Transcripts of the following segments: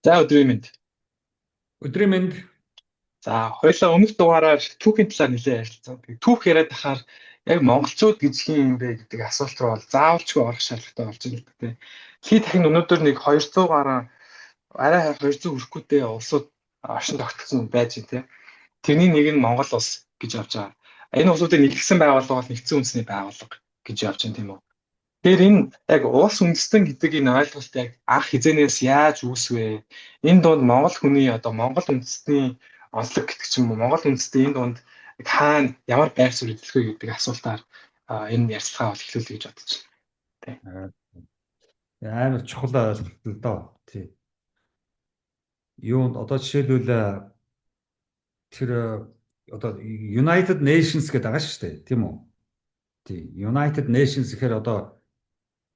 За, өдрийн мэнд. Өдрийн мэнд. За, хоёулаа өмнөх дугаараар түүхийн талаар нэлээд ярилцсан. Түүх яриад байхаар яг монголчууд гэж хэн юм бэ гэдэг асуулт руу бол заавалчгүй орох шаардлагатай болж байна л дээ. Дэлхийд дахин өнөөдөр нэг 200 гаруй, арай 200 хүрэхгүйтэй улсууд оршин тогтсон байж байна те. Тэрний нэг нь Монгол улс гэж явж байгаа. Энэ улсуудын нэгдсэн байгууллага бол нэгдсэн үндэсний байгууллага гэж явж байна, тийм үү? Тэгэхээр энэ яг улс үндэстэн гэдэг энэ ойлголт яг анх хэзээнээс яаж үүсвэ? Энэ дунд Монгол хүний, одоо Монгол үндэстний онцлог гэдэг ч юм уу, Монгол үндэстэн энэ дунд хаана ямар байр суурь эзлэх вэ гэдэг асуултаар энэ ярилцлага бол эхлүүлье гэж бодож байна. Амар чухал ойлголт л доо. Тий. Юунд одоо жишээлбэл тэр одоо United Nations гэдэг байгаа шүү дээ, тийм үү? Тий. United Nations гэхээр одоо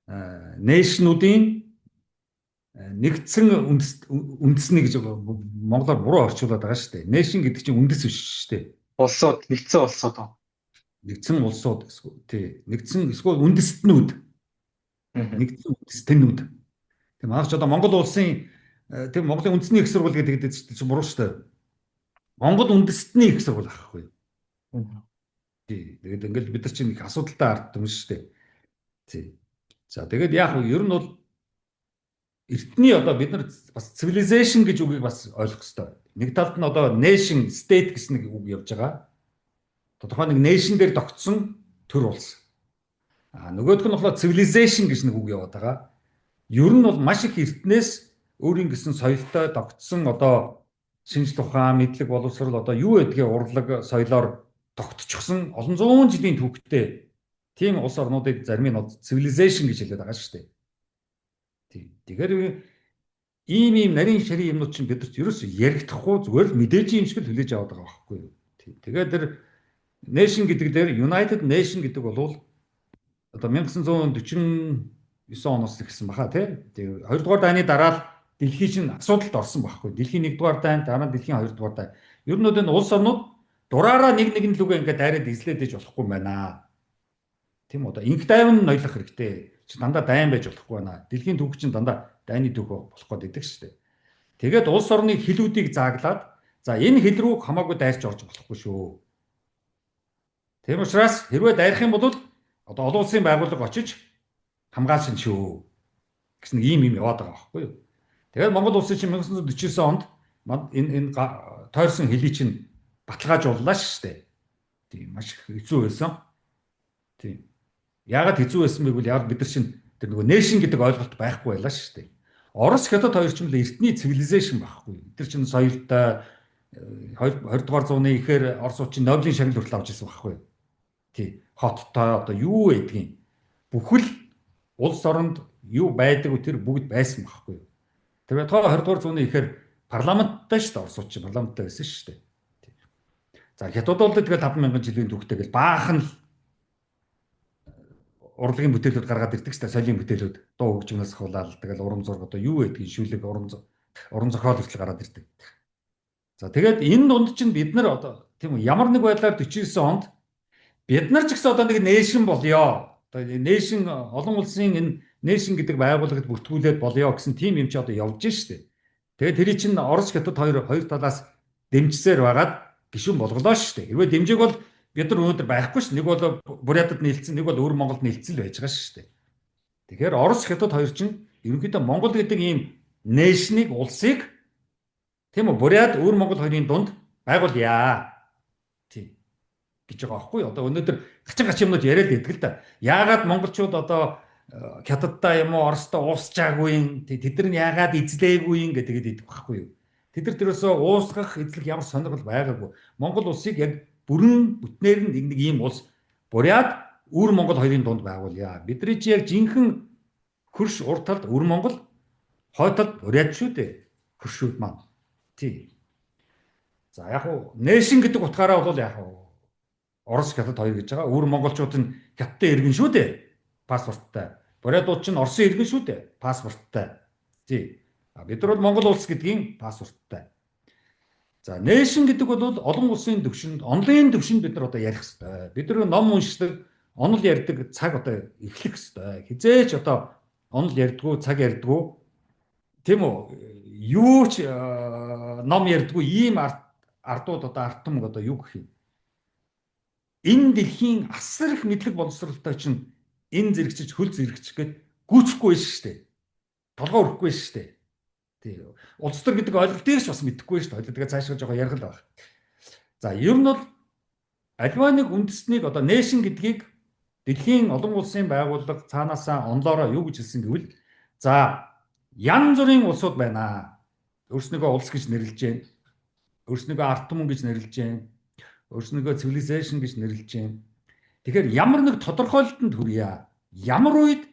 nation-уудын нэгдсэн үндэсний гэж монголоор буруу орчуулад байгаа шүү дээ. Nation гэдэг чинь үндэс биш шүү дээ. Улсууд, нэгдсэн улсууд. Нэгдсэн улсууд, тий. Нэгдсэн эсвэл үндэстнүүд. Нэгдсэн үндэстнүүд. Тийм аа, ч одоо Монгол улсын, тийм, Монголын үндэсний их сургууль гэдэг чинь буруу шүү дээ. Монгол үндэстний их сургууль ахгүй юу? Тий. Тэгээд ингээл бид нар чинь их асуудалтай ард түмэн шүү дээ. Тий. За, тэгээд яг ер нь бол эртний одоо бид нар бас civilization гэж үгийг бас ойлгох хэрэгтэй. Нэг талд нь одоо nation state гэсэн нэг үг явж байгаа. Тодорхой нэг nation дээр тогтсон төр улс. А нөгөөх нь болохоор civilization гэж нэг үг яваад байгаа. Ер нь бол маш их эртнээс өөрийн гэсэн соёлтой тогтсон, одоо шинжлэх ухаан, мэдлэг, боловсрол, одоо юу гэдгийг урлаг, соёлоор тогтчихсон олон зуун жилийн түүхтэй тийм улс орнуудыг зарим нь civilization гэж хэлээд байгаа шүү дээ. Тийм. Тэгэхээр ийм ийм нарийн шарын юмнууд чинь бидэрт ерөөсөө яригдахгүй, зүгээр л мэдээж юм шиг л хүлээж аваад байгаа байхгүй юу. Тийм. Тэгээд тэр nation гэдэг дээр United Nation гэдэг бол одоо 1949 оноос эхэлсэн баха, тий. Тэгээ 2 дугаар дайны дараа л дэлхий чинь асуудалд орсон байхгүй. Дэлхийн 1 дугаар дайн, дараа нь дэлхийн 2 дугаар дайн. Ер нь энэ улс орнууд дураараа нэг нэгэн лүгээ ингээд дайраад эзлээд иж болохгүй юм байна. Тийм үү? Одоо инх дайван ноёлох хэрэгтэй. Чи дандаа дайн байж болохгүй байна. Дэлхийн түүх чинь дандаа дайны түүх болох гээд байдаг шүү дээ. Тэгээд улс орны хилүүдийг зааглаад, за, энэ хил рүү хамаагүй дайрч орж болохгүй шүү. Тийм учраас хэрвээ дайрах юм бол одоо олон улсын байгууллага очиж хамгаалсан шүү гэсэн нэг ийм юм яваад байгаа байхгүй юу. Тэгээд Монгол улсын чинь 1949 онд энэ энэ тойрсон хилийг чинь баталгаажууллаа шүү дээ. Тийм, маш их хэцүү байсан. Тийм. Яагаад хэцүү байсан бэ гэвэл яг бид нар чинь тэр нөгөө nation гэдэг ойлголт байхгүй байлаа шүү дээ. Орос, Хятад хоёр ч юм л эртний civilization байхгүй. Тэр чинь соёлтой, 20 дугаар зууны ихээр Оросууд чинь Нобелийн шагнал хүртэл авч ирсэн байхгүй. Тий. Хоттой, одоо юу байдгийг, бүхэл улс оронд юу байдаг вэ, тэр бүгд байсан байхгүй. Тэр байтугай 20 дугаар зууны ихээр парламенттай шүү дээ. Оросууд чинь парламенттай байсан шүү дээ. За, Хятад бол тэгэл 5000 жилийн түүхтэй гэл баахан л урлагийн бүтээлүүд гаргаад ирдэг шүү дээ. Соёлын бүтээлүүд, дуу хөгжмөөс ахуулаад тэгэл уран зураг, одоо юу байдгийг, шүлэг, уран зохиол хүртэл гараад ирдэг. За, тэгээд энэ дунд чинь бид нар одоо, тийм үү, ямар нэг байдлаар 49 онд бид нар ч гэсэн одоо нэг nation болёо. Одоо nation, олон улсын энэ nation гэдэг байгууллагад бүртгүүлээд болёо гэсэн тийм юм чи одоо явж штэ. Тэгээд тэрий чинь Орос, Хятад хоёр хоёр талаас дэмжсээр байгаад гишүүн болголоо штэ. Хэрвээ дэмжээг бол бид нар өнөөдөр байхгүй ш. Нэг бол Бурятад нийлцсэн, нэг бол өвөр Монголд нийлцсэн л байж байгаа шүү дээ. Тэгэхээр Орос, Хятад хоёр чинь ерөнхийдөө Монгол гэдэг ийм nation-ыг, улсыг, тийм үү, Бурят, өвөр Монгол хоёрын дунд байгуулъя. Тийм гэж байгаа байхгүй юу? Одоо өнөөдөр гачин гачин юмнууд яриад байдаг л да. Яагаад монголчууд одоо Хятадтай юм уу, Оростой уусчаагүй юм? Тэд нар нь яагаад эзлээгүй юм гэдэг идэв байхгүй юу? Тэд нар тэрөөсөө уусгах, эзлэх ямар сонирхол байгаагүй. Монгол улсыг яг бүрэн бүтнээр нь нэг нэг ийм улс Бурят, Өвөр Монгол хоёрын дунд байгуулъя. Бидний чи яг жинхэнэ хөрш урд талд Өвөр Монгол, хой талд Бурят шүү дээ. Хөршүүд маань. Тий. За, яг уу nation гэдэг утгаараа бол яг уу Орос, Хятад хоёр гэж байгаа. Өвөр монголчууд нь Хятадын иргэн шүү дээ. Паспорттай. Бурятууд чинь Оросын иргэн шүү дээ. Паспорттай. Тий. А бид нар бол Монгол улс гэдгийн паспорттай. За, nation гэдэг бол олон улсын төвшөнд, онлын төвшөнд бид нар одоо ярих хэрэгтэй. Бид нар ном уншдаг, онол ярьдаг цаг одоо эхлэх хэрэгтэй. Хизээч одоо онол ярьдгүү, цаг ярьдгүү. Тийм үү? Юу ч ном ярьдгүй ийм ардууд одоо ард түмэг одоо юу гэх юм. Энэ дэлхийн асар их мэдлэг боловсролтой чинь энэ зэрэгчж хөл зэрэгч гээд гүйцэхгүй байсан шүү дээ. Толгой өрөхгүй байсан шүү дээ. Тий. Улс төр гэдэг ойлголтыг ч бас мэдэхгүй шүү дээ. Тэгээ цаашаа жоохон ярих л байх. За ер нь бол альва нэг үндэснийг одоо nation гэдгийг дэлхийн олон улсын байгууллага цаанаасаа онлоороо юу гэж хэлсэн гэвэл за янз бүрийн улсууд байна. Өөрснийгөө улс гэж нэрлэж байна. Өөрснийгөө ард түмэн гэж нэрлэж байна. Өөрснийгөө civilization гэж нэрлэж байна. Тэгэхээр ямар нэг тодорхойлолтод хүрье. Ямар үед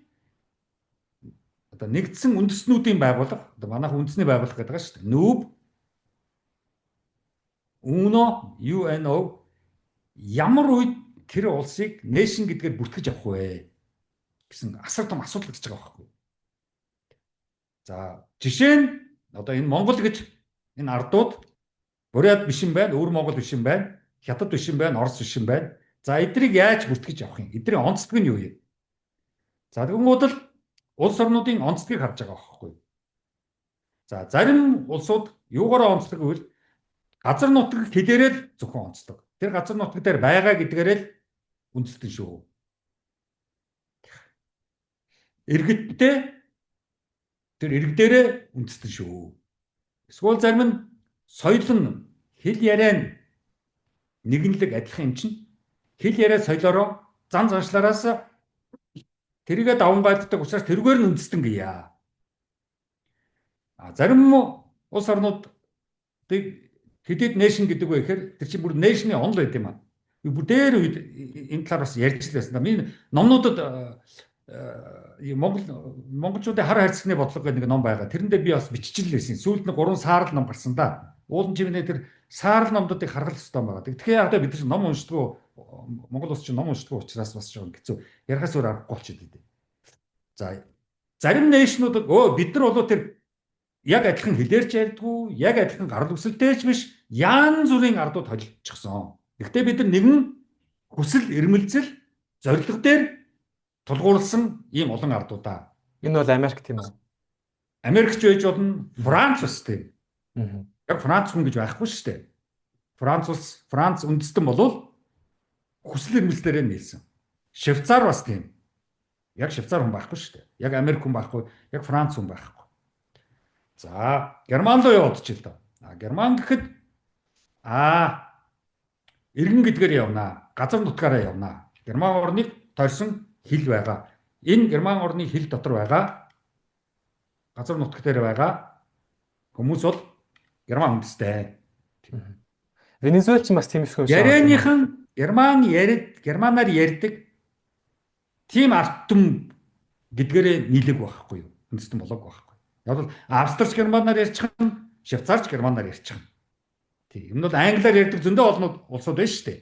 одоо нэгдсэн үндэстнүүдийн байгууллага одоо манайх үндэсний байгууллага гэдэг байгаа шүү дээ. NUB UNO UNO ямар үед тэр улсыг nation гэдгээр бүртгэж авах вэ гэсэн асар том асуудал гарч байгаа байхгүй. За жишээ нь одоо энэ Монгол гэж энэ ардууд Бурят биш юм байна, Өвөр Монгол биш юм байна, Хятад биш юм байна, Орос биш юм байна. За эдрийг яаж бүртгэж авах юм? Эдрийн онцлог нь юу юм? За тэгэнгүүт л улс орнуудын онцлогийг харж байгаа байхгүй. За зарим улсууд юугаараа онцлог гэвэл газар нутаг хэлээрээ л зөвхөн онцлог. Тэр газар нутаг дээр байгаа гэдгээрээ л үндэстэн шүү. Иргэдтэй тэр иргэдэрээ үндэстэн шүү. Эсвэл зарим нь соёл нь хэл яриа нь нэгэнлэг адилхан юм чинь хэл яриа соёлоороо зан заншлаараас тэрийгэ давамгайлдаг учраас тэргээр нь үндэстэн гийа. А зарим улс орнуудыг хэдийд nation гэдэг вэ гэхээр тэр чинь бүр nation-ы онол байд юм аа. Би бүр дээр үед энэ талаар бас ярьж л байсан. Миний номнуудад Монгол монголчуудын хар хайрцагны бодлого гэдэг нэг ном байгаа. Тэрэндээ би бас биччихэл байсан. Сүүлд нь 3 саарл ном гарсан да. Уулын чимээ тэр саарл номдуудыг харгах хэрэгтэй байгаа. Тэгэхээр яг бид нар ном уншдаггүй Монгол улс чинь ном уншдаггүй учраас бас жоохон хэцүү. Ярихаас өөр аргагүй болчиход идэв. За зарим nation-ууд бид нар болоо тэр яг адилхан хэлээрч ярьдгүй, яг адилхан гарал үүсэлтэй ч биш, янз бүрийн ардууд холилдчихсон. Гэхдээ бид нар нэгэн хүсэл, эрмэлзэл, зорилго дээр тулгуурласан ийм олон ардуудаа. Энэ бол Америк тийм үү? Америкч байж болно, Франц бас тийм. Яг Франц хүн гэж байхгүй шүү дээ. Франц улс, Франц үндэстэн болвол хүсэл эрмэлзлээрээ нийлсэн. Швейцар бас тийм. Яг Швейцар хүн байхгүй шүү дээ. Яг Америк хүн байхгүй, яг Франц хүн байхгүй. За, Герман руу яваад ч л доо. А Герман гэхэд иргэн гэдгээр явнаа. Газар нутгаараа явнаа. Герман орныг тойрсон хил байгаа. Энэ Герман орны хил дотор байгаа газар нутг дээр байгаа хүмүүс бол Герман үндэстэй. Венесуэл ч бас тийм их юм шиг. Ярианыхан Герман яриад германаар ярьдаг тийм ард түмэн гэдгээрээ нийлэг байхгүй юу? Үндэстэн болоогүй байхгүй. Яг бол Австрич германаар ярьчихна, Швейцарч германаар ярьчихна. Тийм. Юм нь бол англиар ярьдаг зөндөө олон улсууд байна шүү дээ.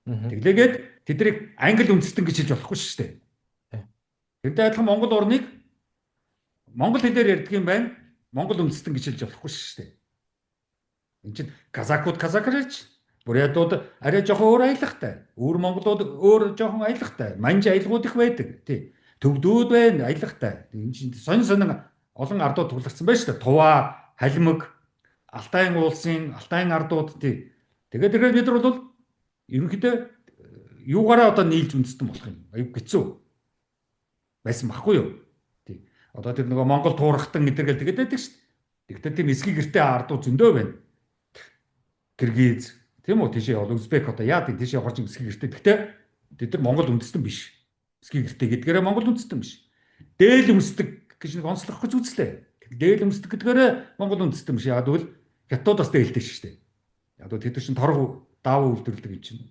Тэглээгээд тэднийг англи үндэстэн гэж хэлж болохгүй шүү дээ. Тэрнтэй адилхан Монгол орныг монгол хэлээр ярьдаг юм байна. Монгол үндэстэн гэж хэлж болохгүй шүү дээ. Энд чинь казакууд казакаар ярьж, бурятууд арай жоохон өөр аялгатай, өвөр монголууд өөр жоохон аялгатай, манж аялгууд их байдаг. Тий. Төвдүүд байна аялгатай. Энд чинь сонин сонин олон ардууд тулгарсан байна шүү дээ. Туваа, Халимаг, Алтайн уулсын, Алтайн ардууд тий. Тэгээд тэгэхээр бид нар бол ерөнхийдөө юугаараа одоо нийлж үндэстэн болох юм. Аюу хэцүү байсан байхгүй юу? Тий. Одоо тэр нөгөө Монгол туурахтан гэдэргээл тэгээд байдаг шүү дээ. Тэгтээ тийм эсхий гэртэй ардууд зөндөө байна. Киргиз тийм үү? Тийшээ бол Узбек одоо яа тийм тийшээ хорж эсхий гэртэй. Тэгтээ тэд нар Монгол үндэстэн биш. Эсхий гэртэй гэдгээрээ Монгол үндэстэн биш. Дээл өмсдөг гэж нэг онцлох гэж үзлээ. Дээл өмсдөг гэдгээрээ Монгол үндэстэн биш. Яг гэвэл хятад бас дээлтэй шүү дээ. Яг гэвэл тэд чинь торг даавуу үйлдвэрлэдэг юм чинь.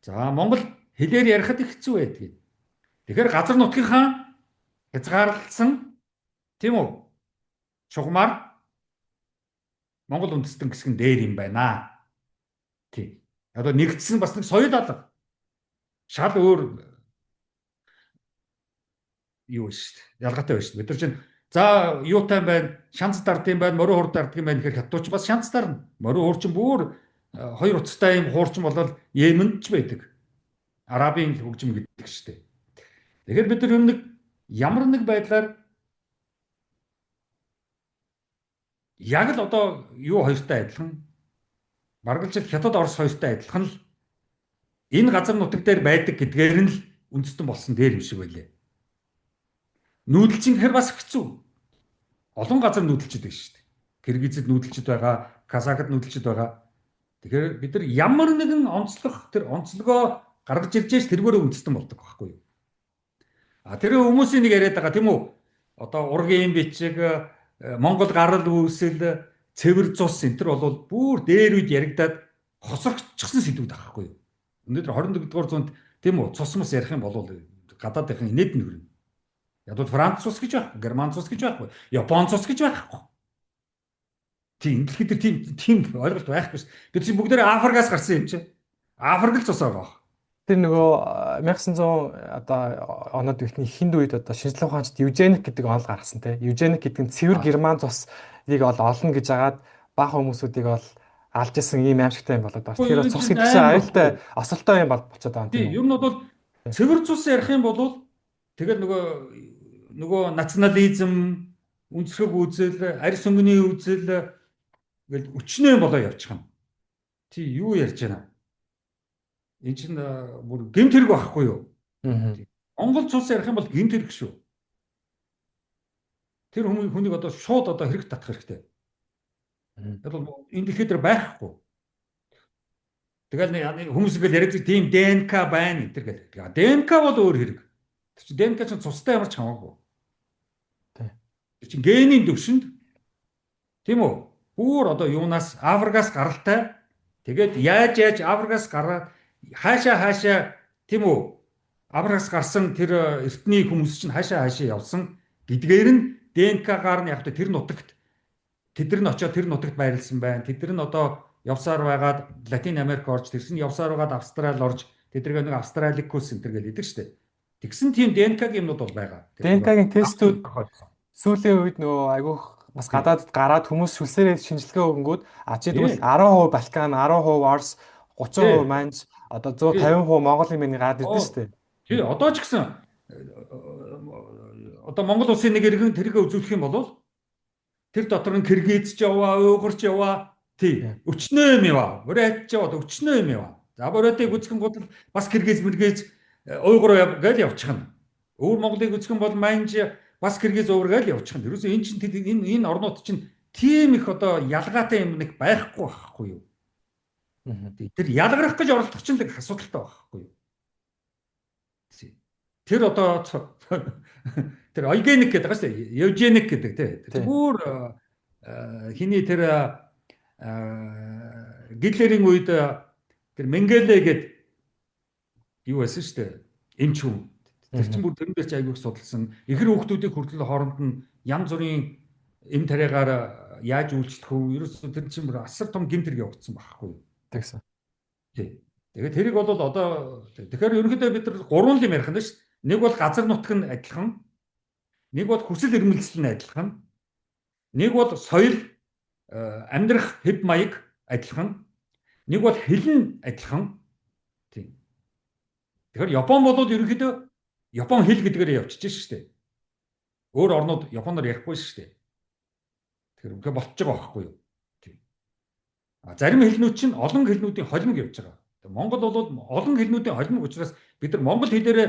За Монгол хэлээр ярихад их хэцүү байдгийг. Тэгэхээр газар нутгийнхаа хязгаарлалсан тийм үү? Шугамар Монгол үндэстэн хэсэг нь дээр юм байна. Тий. Одоо нэгдсэн бас нэг соёл алга. Шал өөр юу шүү дээ. Ялгаатай байна шүү дээ. Бид нар чинь за юутай байна, шанц дардсан байна, морин хурд дарддаг юм байна гэхээр хятадч бас шанц дарна. Морин хурд чинь бүр хоёр утастай юм хуурчин болоод Йеменд ч байдаг. Арабын хөгжим гэдэг шүү дээ. Тэгэхээр бид нар юм нэг ямар нэг байдлаар Яг л одоо юу хоёртой адилхан баргалжил Хятад Орос хоёртой адилхан л энэ газар нутаг дээр байдаг гэдгээр нь л үндэстэн болсон дээр юм шиг байлээ. Нүүдэлчин гэхэр бас хэцүү. Олон газар нүүдэлчд байдаг шүү дээ. Киргизэд нүүдэлчд байгаа, Казахад нүүдэлчд байгаа. Тэгэхээр бид нар ямар нэгэн онцлог тэр онцлогоо гаргаж ирж байж тэргээр үндэстэн болдог байхгүй юу? А тэр хүмүүсийн нэг яриад байгаа тийм үү? Одоо ургийн бичиг, Монгол гарал үүсэл, цэвэр цус энэ төр бол бүр дээр үед яригадаад хосрогдчихсон сэдвүүд байхгүй юу? Өнөөдөр 21-р зуунд тийм үү? Цус мус ярих юм бол гадаадынхан инээд нь хөрнө. Яг бол Франц цус гэж байхгүй, Герман цус гэж байхгүй, Япон цус гэж байхгүй. Тийм, энэ дэлхийд дээр тийм ойлголт байхгүй шүү. Бид чинь бүгдээрээ Африкаас гарсан юм чинь. Африк л цус байгаа. Тэр нөгөө 1900 одоо оноод ихний хинд үед одоо шинжлэх ухаанчид евгеник гэдэг онол гаргасан те. Евгеник гэдэг нь цэвэр герман цусыг бол олно гэж агаад баахан хүмүүсүүдийг бол алж исэн ийм аимшигтай юм болоод байна. Тэгэхээр цус гэдэг чинь аюултай осолтой юм болчиход байгаа юм тийм үү? Ер нь бол цэвэр цус ярих юм бол тэгэл нөгөө национализм, үндэслэг үзэл, арьс өнгөний үзэл гэл өчнөө болоо явчихна. Тий, юу ярьж байна? Энэ чинь бүр гэмт хэрэг байхгүй юу? Монгол цус ярих юм бол гэмт хэрэг шүү. Тэр хүнийг одоо шууд одоо хэрэг татах хэрэгтэй. Тэр бол энэ дэлхий дээр байхгүй. Тэгэл нэг хүмүүс ингээл яриад тийм ДНК байна энэ төр гэл. ДНК бол өөр хэрэг. Тэр чинь ДНК чинь цустай ямар ч хамаагүй. Тэр чинь генийн төвшөнд тийм үү? Бүр одоо юунаас Африкаас гаралтай. Тэгээд яаж Африкаас гараад хаашаа тийм үү? Африкаас гарсан тэр эртний хүмүүс чинь хаашаа явсан гэдгээр нь ДНК-гаар нь яг тэр нутагт тэд нар нь очиод тэр нутагт байрлсан байна. Тэд нар нь одоо явсаар байгаад Латин Америк орж, тэрсэн явсаар байгаад Австрали орж, тэднийг нэг Австраликус энэ төр гэл идэг штэ. Тэгсэн тийм ДНК-гийн юмнууд бол байгаа. ДНК-гийн тестүүд сүүлийн үед нөгөө айгүйх бас гадаадд гараад хүмүүс сүлсээрээ шинжилгээ өгөнгүүд а чи тэгвэл 10% Балкан, 10% Орос, 30% Манж, одоо 150% Монгол юм байна гараад ирдэ штэ. Тий, одоо ч гэсэн одоо Монгол улсын нэг иргэн тэргээ үзүүлэх юм бол тэр дотор нь Киргиз ч яваа, Уйгурч яваа, тий, өчнөө юм яваа, Бурят ч яваад өчнөө юм яваа. За Бурятыг үзэх юм бол бас Киргиз, Миргиз, Уйгур гээл явчихна. Өвөр Монголыг үзэх юм бол Манж, бас Киргиз, Уйгур гээл явчихна. Ерөөсөө энэ чинь энэ орнууд чинь тийм их одоо ялгаатай юм нэг байхгүй байхгүй юу? Тэр ялгарах гэж оролдох чинь л асуудалтай байхгүй юу? Тэр одоо тэр ойгеник гэдэг байгаа шүү дээ. Евгеник гэдэг тий. Тэр бүр хиний тэр Гитлерийн үед тэр Менгеле гэдэг юу байсан шүү дээ. Эмч хүн. Тэр чинь бүр тэрэн дээр чи айгүйх судалсан. Ихэр хүүхдүүдийг хүртэл хооронд нь янз бүрийн эм тариагаар яаж үйлчлэх вэ? Ерөөсөө тэр чинь бүр асар том гэмт хэрэг явагдсан байхгүй юу? Тэгсэн. Тий. Тэгээд тэрийг бол одоо тэгэхээр ерөнхийдөө бид нар гурван юм ярих нь шүү дээ. Нэг бол газар нутг нь адилхан. Нэг бол хүсэл эрмэлзэл нь адилхан. Нэг бол соёл амьдрах хэв маяг адилхан. Нэг бол хэл нь адилхан. Тийм. Тэгэхээр Япон бол ерөнхийдөө Япон хэл гэдгээр явчихж шүү дээ. Өөр орнууд японоор ярихгүй шүү дээ. Тэгэхээр үнэхээр болчихж байгаа байхгүй юу? Тийм. А зарим хэлнүүд чинь олон хэлнүүдийн холимог явж байгаа. Монгол бол олон хэлнүүдийн холимог учраас бид нар монгол хэлээрээ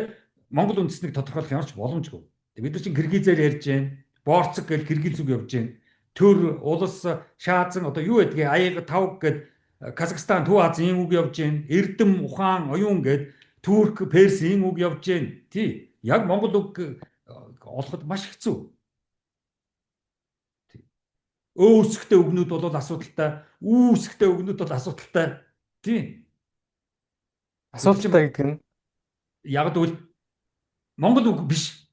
монгол үндэснийг тодорхойлох ямар ч боломжгүй. Бид нар чинь киргизээр ярьж байна. Борцог гэл киргиз үг явж байна. Төр, улс, шаазан одоо юу гэдгийг аяга тавг гэд Казахстан, Төв Азийн үг явж байна. Эрдэм, ухаан, оюун гэд Турк, Перс ийм үг явж байна. Тий. Яг монгол үг олоход маш хэцүү. Өө үсгтэй үгнүүд бол асуудалтай, үү үсгтэй үгнүүд бол асуудалтай. Тий. Асуудалтай гэдэг нь яг гэвэл монгол үг биш.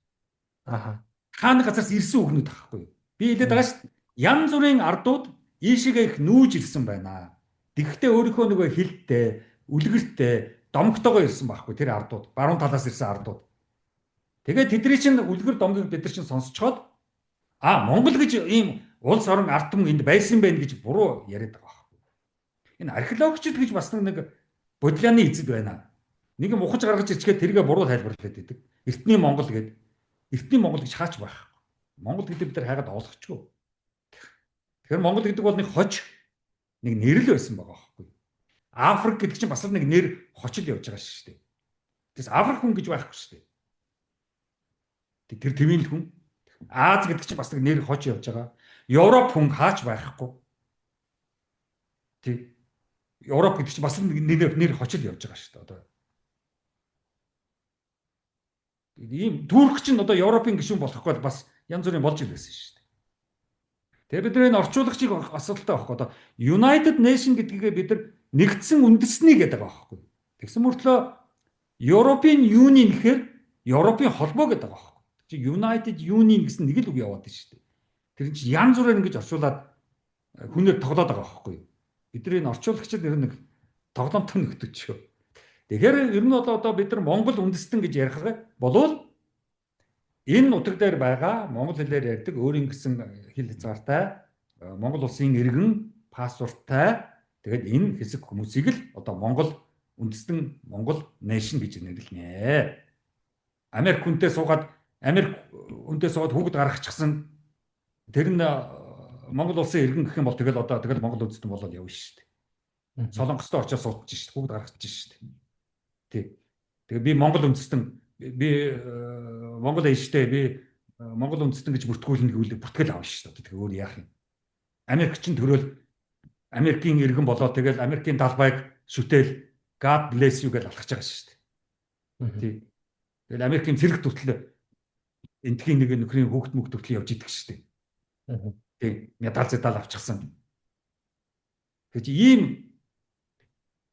Аха. Хааны газараас ирсэн үгнүүд байхгүй юу? Би хэлээд байгаа шүү дээ. Янз бүрийн ардууд ийшээгээ их нүүж ирсэн байна. Тэгэхдээ өөрийнхөө нөгөө хилтэй, үлгэртэй, домогтойгоо ирсэн байхгүй тэр ардууд. Баруун талаас ирсэн ардууд. Тэгээд тэдний чинь үлгэр домгийг бид нар чинь сонсцоход а Монгол гэж ийм улс орон ард түмэн энд байсан байх гэж буруу яриад байгаа байхгүй. Энэ археологчид гэж бас нэг бодлооны эзэд байна. Нэг юм ухаж гаргаж ирчгээд тэргээ буруу тайлбарлаад байдаг. Эртний Монгол гэдэг. Эртний Монгол гэж хаач байх. Монгол гэдэг бид нар хайгаад олохчгүй. Тэгэхээр Монгол гэдэг бол нэг хож, нэг нэр л байсан байгаа байхгүй. Африк гэдэг чинь бас л нэг нэр хочл явж байгаа шүү дээ. Тэгээс Африк хүн гэж байхгүй шүү дээ. Тэр твийн л хүн. Аз гэдэг чинь бас нэг нэр хож явж байгаа. Европ хүн хаач байхгүй. Тий. Европ гэдэг чинь бас нэг нэр хочл явж байгаа шүү дээ. Одоо ийм Турк чинь одоо Европын гишүүн болохгүй бас янз бүрийн болж ирсэн шүү дээ. Тэгээ бид нар энэ орчуулагчийг асуудалтай байхгүй. Одоо United Nation гэдгийг бид нар нэгдсэн үндэсний гэдэг байгаа байхгүй. Тэгсэн мөртлөө European Union гэхээр Европын холбоо гэдэг байгаа байхгүй. Чи United Union гэсэн нэг л үг яваад байна шүү дээ. Тэр чинь янз бүрээр ингэж орчуулад хүнээр тоглоод байгаа байхгүй. Бид нар энэ орчуулагчид ер нь нэг тоглоомтой нөхдөж шүү. Тэгэхээр ер нь бол одоо бид нар Монгол үндэстэн гэж ярих болвол энэ нутаг дээр байгаа монгол хэлээр ярьдаг өөрийн гэсэн хэл хязгаартай Монгол улсын иргэн паспорттай тэгээд энэ хэсэг хүмүүсийг л одоо Монгол үндэстэн Монгол nation гэж нэрлэнэ. Америк хүнтэй суугаад Америк хүнтэй суугаад хүүхэд гаргачихсан тэр нь Монгол улсын иргэн гэх юм бол тэгэл одоо тэгэл Монгол үндэстэн болоод явна шүү дээ. Солонгостой очиж суудчих шүү дээ. Хүүхэд гаргачих шүү дээ. Тий. Тэгээ би Монгол үндэстэн би Монгол ээжтэй би Монгол үндэстэн гэж бүртгүүлнэ гэвэл бүртгэл авна шүү дээ. Тэгээ өөр яах юм. Америк чинь төрөөл Америкийн иргэн болоо тэгэл Америкийн далбайг шүтээл God bless you гэж алхаж байгаа шүү дээ. Тий. Тэгэл Америкийн цэрэг хүртэл энтхийн нэг нөхрийн хүүхд мөхд хүртэл явж идэх шүү дээ. Тий. Медаль зэдал авчихсан. Тэгэж ийм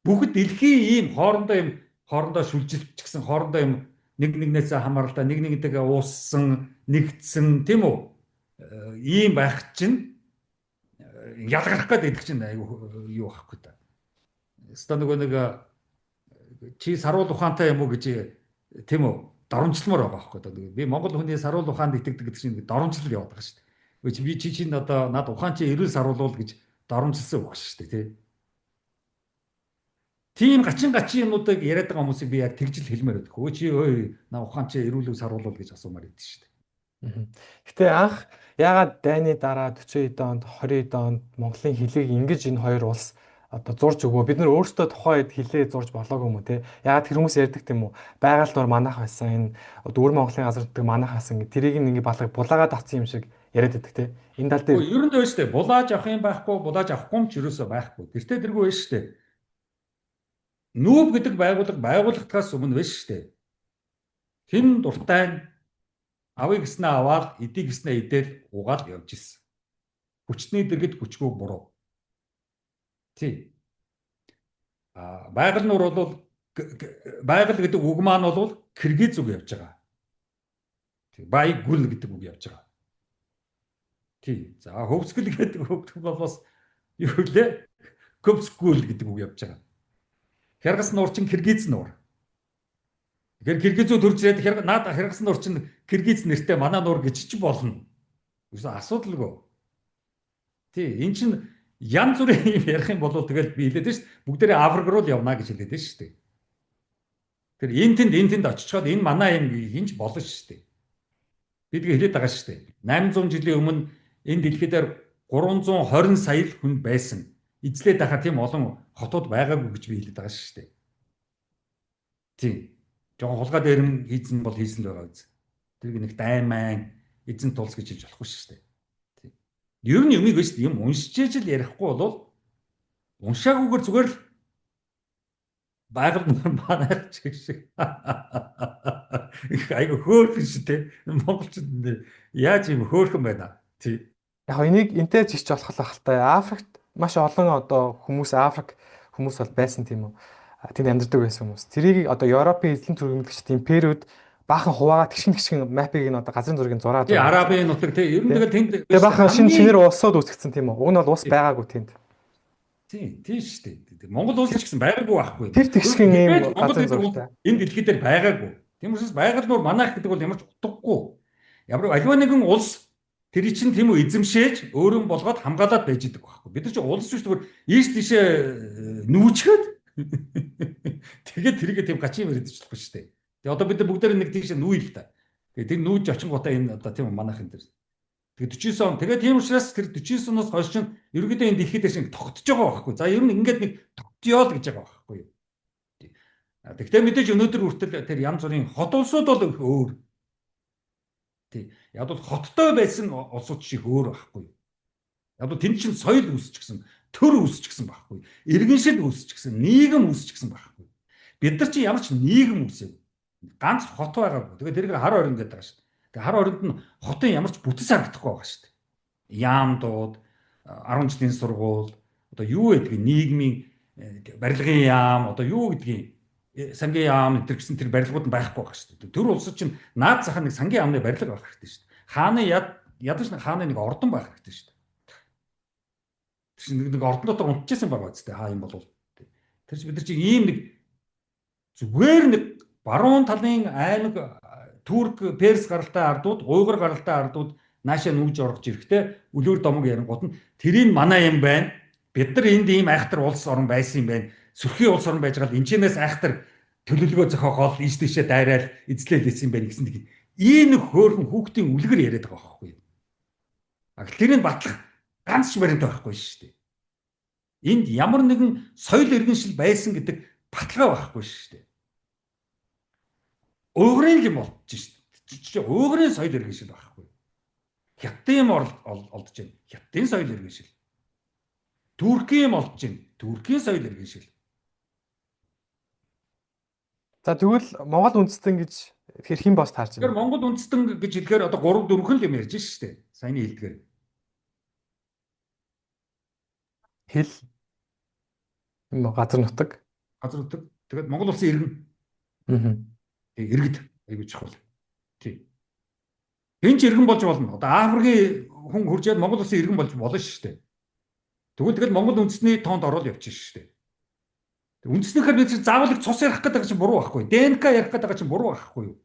бүгд дэлхийн ийм хоорондоо юм хоорондоо шүлжилт ч гэсэн хоорондоо юм нэг нэгнээсээ хамааралтай нэг нэгнтэйгээ ууссан нэгдсэн тийм үү ийм байх чинь ялгарх гээд идэх чинь айгу юу байхгүй та. Өстө нөгөө нэг чи саруул ухаантай юм уу гэж тийм үү доромжлмоор байгаа байхгүй та. Би Монгол хүний саруул ухаанд итгэдэг гэдэг чинь доромжлол яваад байгаа шүү дээ. Би чи чинь одоо над ухаан чи эрүүл саруулвал гэж доромжилсан үг шүү дээ тий. Тийм гачин гачин юмнуудыг яриад байгаа хүмүүсийг би яг тэгжил хэлмээр байдаг. Өө чи өө на ухаан чи эрүүлэг саруулвал гэж асуумаар байдаг шүү дээ. Гэтэ анх яагаад дайны дараа 40 онд 20 онд Монголын хилийг ингэж энэ хоёр улс одоо зурж өгөө. Бид нар өөрсдөө тухайн үед хилээ зурж болоогүй юм уу те. Яагаад тэр хүмүүс ярьдаг тийм үү? Байгаль нуур манайх байсан. Энэ одоо өвөр Монголын газар нутаг манайх байсан. Тэрийг ингээ балаг булаагаад авсан юм шиг яриад байдаг те. Энэ тал дээр ер нь шүү дээ. Булааж авах юм байхгүй, булааж авахгүй юм ч ерөөсөө байхгүй. Тэртээ тэргүй байна шүү дээ. Нүүб гэдэг байгууллага байгуулагдахаас өмнө биш шүү дээ. Хэн дуртай нь авъя гэснээ аваад, идэ гэснээ идэл угаал явж исэн. Хүчний дэргэд хүчгүй буруу. Тий. А байгаль нуур бол байгаль гэдэг үг маань бол киргиз үг явж байгаа. Тий. Бай гүл гэдэг үг явж байгаа. Тий. За хөвсгөл гэдэг үг бол бас юу лээ? Көпсгүл гэдэг үг явж байгаа. Хяргас нуур чинь киргиз нуур. Тэгэхээр киргизүүд төрж ирээд наад хяргас нуур чинь киргиз нэртэй манай нуур гэж чи болно. Юусэн асуудалгүй. Тий, эн чинь янз бүрийн юм ярих юм бол тэгэл би хэлээд шүү дээ. Бүгдээрээ Африк руу л явна гэж хэлээд шүү дээ. Тэр энэ тэнд энэ тэнд очичоод энэ манай юм хинч болно шүү дээ. Би тэгээ хэлээд байгаа шүү дээ. 800 жилийн өмнө энэ дэлхий дээр 320 сая хүн байсан. Эзлээд байхаар тийм олон хотууд байгаагүй гэж би хэлээд байгаа шүү дээ. Тийм. Жохон хулгай дээрэм хийсэн бол хийсэн л байгаа биз. Тэр нэг дайман эзэн тулс гэж хэлж болохгүй шүү дээ. Тийм. Ер нь юмыг биш юм уншиж л ярихгүй бол уншаагүйгээр зүгээр л байгаль манайх чиг шиг их айгу хөөрхөн шүү дээ. Монголчууд яаж юм хөөрхөн байна. Тий. Яг энийг энтэй жигч болох л байх л та. Африкт маш олон одоо хүмүүс Африк хүмүүс бол байсан тийм үү. Тэнд амьдардаг байсан хүмүүс. Тэрийг одоо Европын эзлэн түргэмлэгчд империуд баахан хуваагаа тэгшин тэгшин мапыг нь одоо газрын зургийг зураад. Тий, Арабын нутаг тий. Ер нь тэгэл тэнд тэгээ баахан шинэ шинээр улсууд үүсгэсэн тийм үү. Уг нь бол ус байгаагүй тэнд. Тий, тий шүү дээ. Монгол улс ч гэсэн байгаагүй байхгүй. Тэр тэгшин ийм газрын зурагтай. Энэ дэлхий дээр байгаагүй. Тийм учраас байгаль нуур манайх гэдэг бол ямар ч утгагүй. Ямар аливаа нэгэн улс тэр чинь тийм үү эзэмшээж өөрөө болгоод хамгаалаад байж идэг байхгүй. Бид нар чинь улс биш зүгээр ийш тийшээ нүүчгээд тэгээд тэрийгэ тийм гачин юм яриад болохгүй шүү дээ. Тэгээ одоо бид нар бүгдээр нэг тийшээ нүүе л та. Тэгээ тэр нүүж очингуудаа энэ одоо тийм манайх энэ төр. Тэгээ 49 он. Тэгээд тийм учраас тэр 49 оноос хойш чинь ерөнхийдөө энэ дэлхийд шиг тогтож байгаа байхгүй. За ер нь ингээд нэг тогтёо л гэж байгаа байхгүй юу. Тэгвэл мэдээж өнөөдөр хүртэл тэр янз бүрийн хот улсууд бол өөр. Тий. Яг бол хоттой байсан улсууд шиг өөр байхгүй. Яг бол тэнд чинь соёл үүсчихсэн, төр үүсчихсэн байхгүй. Иргэншил үүсчихсэн, нийгэм үүсчихсэн байхгүй. Бид нар чинь ямар ч нийгэм үүсэв. Ганц хот байгаагүй. Тэгээд тэрийг хар орон гэдэг байгаа шүү дээ. Тэгээ хар оронд нь хотын ямар ч бүтэц харагдахгүй байгаа шүү дээ. Яамдууд, 10 жилийн сургууль, одоо юу гэдгийг нийгмийн барилгын яам, одоо юу гэдгийг сангийн яам энэ гэсэн тэр барилгууд нь байхгүй байгаа шүү дээ. Тэр улсад чинь наад зах нэг сангийн яамны барилга байх хэрэгтэй шүү дээ. Хааны ядаж хааны нэг ордон байх хэрэгтэй шүү дээ. Тэр чинь нэг ордон дотор унтчихсан байгаа үстэй хаа юм бол. Тэр чинь бид нар чинь ийм нэг зүгээр нэг баруун талын аймаг Турк, Перс гаралтай ардууд, Уйгур гаралтай ардууд наашаа нүгж орж ирэхдээ үлгэр домог ярингууд нь тэрийг манай юм байна. Бид нар энд ийм айхтар улс орн байсан юм байна. Сөрхий улс орн байж байгаа л энэчнээс айхтар төлөвлөгөө зохиогоол ийш тийшээ дайраал эзлээл байсан юм байна гэсэн нэг ийм нэг хөөрхөн хүүхдийн үлгэр яриад байгаа байхгүй юу. А тэрийг батлах ганц ч баримт байхгүй шүү дээ. Энд ямар нэгэн соёл иргэншил байсан гэдэг баталгаа байхгүй шүү дээ. Уйгурын юм болчих шүү дээ. Уйгурын соёл иргэншил байхгүй. Хятадын юм олдож байна. Хятадын соёл иргэншил. Туркийн юм олдож байна. Туркийн соёл иргэншил. За тэгвэл Монгол үндэстэн гэж хэрхэн бас таарч байна? Тэгэхээр Монгол үндэстэн гэж хэлэхээр одоо 3 4 л юм ярьж шүү дээ. Саяны хэлдгээр. Хэл юм газар нутаг. Газар нутаг. Тэгээд Монгол улсын иргэн. Аа. Тэг иргэд аягүй чухал. Тий. Хэн ч иргэн болж болно. Одоо Африкийн хүн хуржээд Монгол улсын иргэн болж болно шүү дээ. Тэгвэл тэгэл Монгол үндэсний тоонд ороод явчих шүү дээ. Үндэснийхээр бид заавал их цус ярих гэдэг чинь буруу байхгүй. ДНК ярих гэдэг чинь буруу байхгүй юу?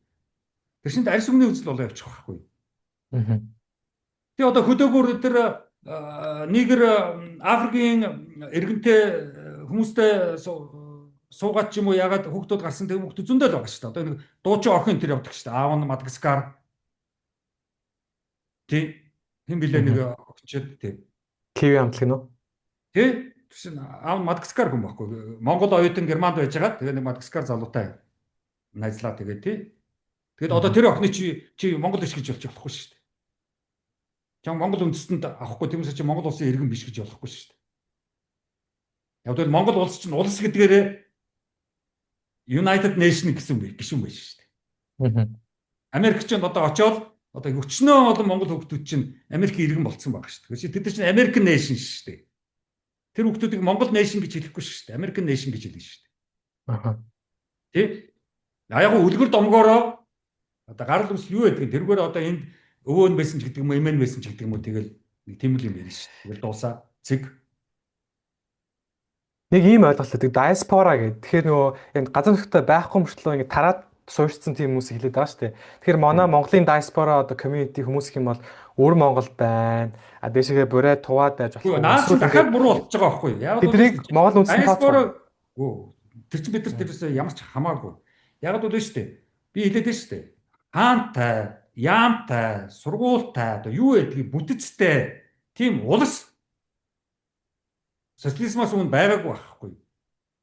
Тэр чинь арьс өнгөний үзэл болоо явчих байхгүй юу? Аа. Тэгээ одоо хөдөөгөр тэр Нигер Африкийн иргэнтэй хүмүүстэй суугаад ч юм уу ягаад хүүхдүүд гарсан тэр хүүхдүүд зөндөл байгаа шүү дээ. Одоо нэг дуучин охин тэр явдаг шүү дээ. Аав нь Мадагаскар. Тий. Хэн блэ нэг охинчод тий. Киви амтлаг нь үү? Тий. Тэр чинь аав нь Мадагаскар хүн байхгүй. Монгол оюутан Германд байж байгаа. Тэгээ нэг Мадагаскар залуутай найзлаа тэгээ тий. Тэгээд одоо тэр охины чи Монгол биш гэж болж болохгүй шүү дээ. Чам Монгол үндэстэнд авахгүй тиймээс чи Монгол улсын иргэн биш гэж болохгүй шүү дээ. Яг тэгвэл Монгол улс чинь улс гэдгээрээ United Nation гэсэн гишүүн байж шүү дээ. Америк чинь одоо очиод одоо өчнөө олон монгол хүүхдүүд чинь Америкийн иргэн болцсон байгаа шүү дээ. Тэд нар чинь American Nation шүү дээ. Тэр хүүхдүүдийг Монгол Nation гэж хэлэхгүй шүү дээ. American Nation гэж хэлнэ шүү дээ. Аа. Тий? А яг үлгэр домгоороо одоо гарал үүсэл юу байдаг? Тэргээр одоо энд өвөө нь байсан ч гэдэг юм уу, эмээ нь байсан ч гэдэг юм уу тэгэл нэг тийм л юм ярина шүү дээ. Тэгэл дуусаа. Цэг. Нэг ийм ойлголт өгдөг диаспора гэдэг. Тэгэхээр нөгөө энэ газар нутгад байхгүй мөртлөө ингэ тараад суурьшсан тийм хүмүүс хэлээд байгаа шүү дээ. Тэгэхээр манай Монголын диаспора одоо community хүмүүс гэх юм бол өвөр Монголд байна. А дээшгээ бурай туваад байж болох. Наад чинь дахиад буруу болчихж байгаа байхгүй юу? Яг тэднийг Монгол үндэстэн тооцохгүй. Тэр чинь бид нар тэрээс ямар ч хамаагүй. Яг л үгүй шүү дээ. Би хэлээд байна шүү дээ. Хаантай, яамтай, сургуультай одоо юу гэдгийг бүтэцтэй тийм улс социализмаас өмнө байгаагүй байхгүй.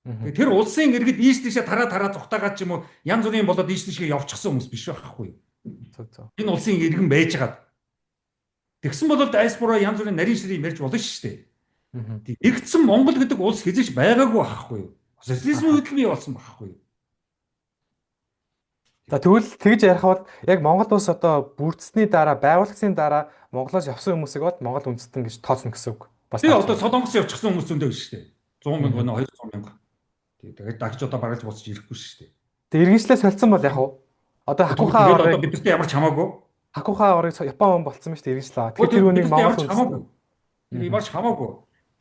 Тэгээ тэр улсын иргэд ийш тийшээ тараа зүхтаагаад ч юм уу янз бүрийн болоод ийш тийшээ явчихсан хүмүүс биш байхгүй. Энэ улсын иргэн байж байгаад. Тэгсэн бол диаспора янз бүрийн нарийн ширийн ярьж болно шүү дээ. Нэгдсэн Монгол гэдэг улс хэзээ ч байгаагүй байхгүй. Социализмын үед л бий болсон байхгүй. За тэгвэл тэгж ярих бол яг Монгол улс одоо бүрдсэний дараа байгуулагдсны дараа Монголоос явсан хүмүүсийг бол Монгол үндэстэн гэж тооцно гэсэн үг. Бас тий одоо Солонгос явчихсан хүмүүс зөндөө биш үү? 100 мянга байна 200 мянга. Тий тэгээд дагч одоо бараг л буцаж ирэхгүй шүү дээ. Тэг иргэншлээ солилцсон бол яг уу? Одоо Хакухаа орыг бидэртээ ямар ч хамаагүй. Хакухаа орыг Япон хүн болцсон ба шүү дээ иргэншлээ. Тэгэхээр тэр үнийг Монгол хамаагүй. Тэр ямар ч хамаагүй.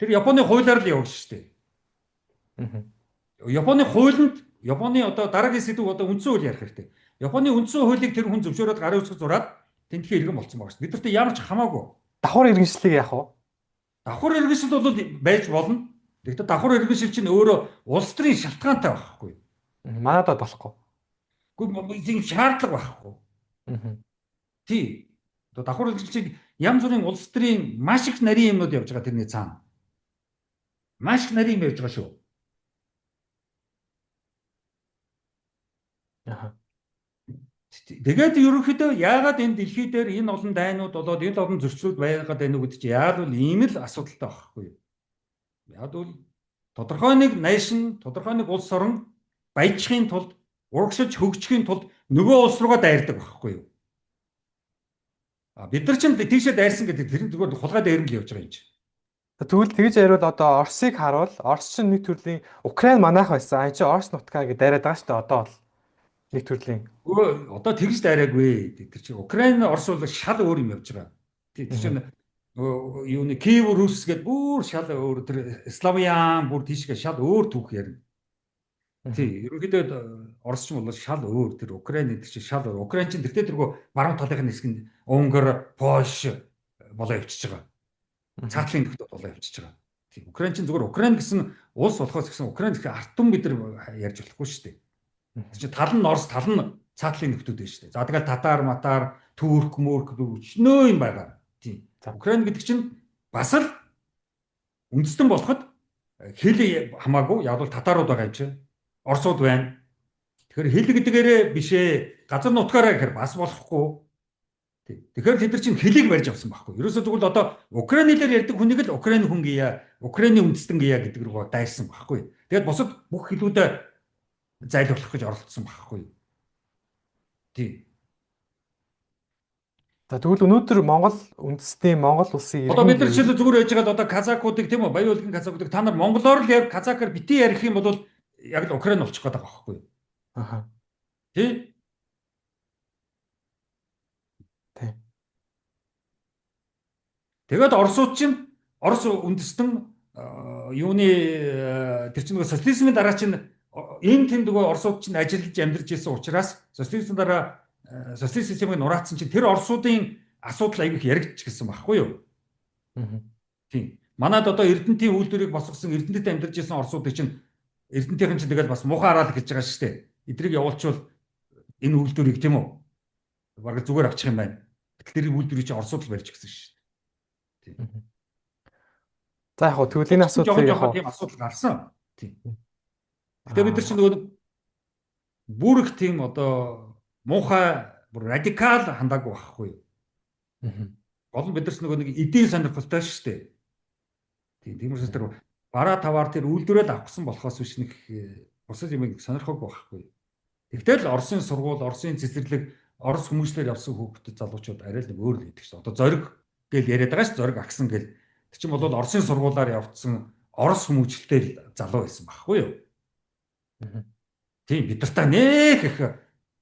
Тэр Японы хуулиар л явна шүү дээ. Японы хуулинд Японы одоо дараагийн сэдв одоо үндсэн хууль ярих хэрэгтэй. Японы үндсэн хуулийг тэр хүн зөвшөөрөөд гарын үсэг зураад тентхийн иргэн болцсон байгаа шүү дээ. Бидэртээ ямар ч хамаагүй. Давхар иргэншлийг яах вэ? Давхар иргэншил бол байж болно. Тэгэхдээ давхар иргэншил чинь өөрөө улс төрийн шалтгаантай байхгүй. Манайд болохгүй. Үгүй тийм шаардлага байхгүй. Аа. Тий. Одоо давхар үргэлжилж янз бүрийн улс төрийн маш их нарийн юмнууд явж байгаа тэрний цаана. Маш их нарийн юм явж байгаа шүү. Тэгээд ерөнхийдөө яагаад энэ дэлхий дээр энэ олон дайнууд болоод энэ олон зөрчлүүд байгаад байна уу гэдэг чинь яагаад бол ийм л асуудалтай байхгүй юу? Яг бол тодорхой нэг nation, тодорхой нэг улс орон баяжихын тулд, урагшиж хөгжихийн тулд нөгөө улс руугаа дайрдаг байхгүй юу? А бид нар чинь тийшээ дайрсан гэдэг тэр зүгээр хулгай дайрмал явж байгаа юм чинь. Тэгвэл тэгж яриул одоо Оросыг харуул Орос чинь нэг төрлийн Украин манайх байсан. А чи Орос нутгаа гэж дайраад байгаа шүү дээ одоо бол нэг төрлийн. Өө одоо тэгж дайраагүй. Тэр чинь Украин Орос бол шал өөр юм явж байгаа. Тэр чинь юуны Киев Рус гэдээ бүр шал өөр, тэр Славян бүр тийшгээ шал өөр түүх ярина. Тий, ерөнхийдөө Орос ч бол шал өөр, тэр Украин гэдэг чинь шал өөр. Украин чинь тэртээ тэргүй баруун талын хэсэг нь Унгар, Польш болоо явчихж байгаа. Цаатлын нөхдөд болоо явчихж байгаа. Тий, Украин чинь зүгээр Украин гэсэн улс болохоос гэсэн Украин гэх ард түмэн бид нар ярьж болохгүй шүү дээ. Тэр чинь тал нь Орос, тал нь цаатлын нөхдүүд байна шүү дээ. За тэгэл татар, матар, турк, мөрк өчнөө юм байгаа. Тий. Украин гэдэг чинь бас л үндэстэн болоход хэл хамаагүй, яг бол татарууд байгаа юм чинь. Оросууд байна. Тэгэхээр хэл гэдгээрээ биш ээ. Газар нутгаараа гэхээр бас болохгүй. Тэгэхээр тэд нар чинь хэлийг барьж авсан байхгүй. Ерөөсөө тэгвэл одоо Украин хэлээр ярьдаг хүнийг л Украин хүн гийа, Украины үндэстэн гийа гэдэг рүү дайрсан байхгүй. Тэгээд бусад бүх хэлүүдээ зайлуулах гэж оролдсон байхгүй. Тий. За тэгвэл өнөөдөр Монгол үндэстний Монгол улсын одоо бид нар жишээлбэл зүгээр байж байгаа одоо казакуудыг тийм үү, Баян уулгийн казакуудыг та нар монголоор л яг казакаар бити ярих юм бол яг л Украин болчих гээд байгаа байхгүй. Аха. Тий? Тий. Тэгээд Оросууд чинь Орос үндэстэн юуны тэр чинь нөгөө социализмын дараа чинь энэ тэнд нөгөө Оросууд чинь ажиллаж амьдарч ирсэн учраас социализмын дараа социалист системийг нураацсан чинь тэр Оросуудын асуудал аягүй их яригдчихсэн байхгүй юу? Тийм. Манад одоо Эрдэнтийн үйлдвэрийг босгосон Эрдэнэт амьдарч ирсэн Оросуудыг чинь Эрдэнтийнхэн чинь тэгэл бас муухай араал гэж байгаа шүү дээ. Эдрийг явуулчвал энэ үйлдвэрийг тийм үү? Бараг зүгээр авчих юм байна. Гэтэл тэр үйлдвэрийг чинь Оросууд л барьж гисэн шүү дээ. Тийм. За яг хөө тэгвэл энэ асуудлыг яг тийм асуудал гарсан. Тийм. Гэтэ бид нар чинь нөгөө бүр их тийм одоо муухай бүр радикал хандаагүй байхгүй юу? Гол нь бид нар нөгөө нэг эдийн сонирхолтой шүү дээ. Тийм, тийм учраас тэр бараа таваар тэр үйлдвэрэл авах гэсэн болохоос биш нэг бусад юм сонирхоогүй байхгүй. Тэгтэл Оросын сургууль, Оросын цэцэрлэг, Орос хүмүүжлэр явсан хүүхдүүд залуучууд арай л нэг өөр л гэдэг чинь. Одоо зориг гэл яриад байгаа ш, зориг агсан гэл. Тэр чинь бол Оросын сургуулаар явцсан Орос хүмүүжлэлтэй залуу байсан байхгүй юу? Тийм, бид нартай нэх их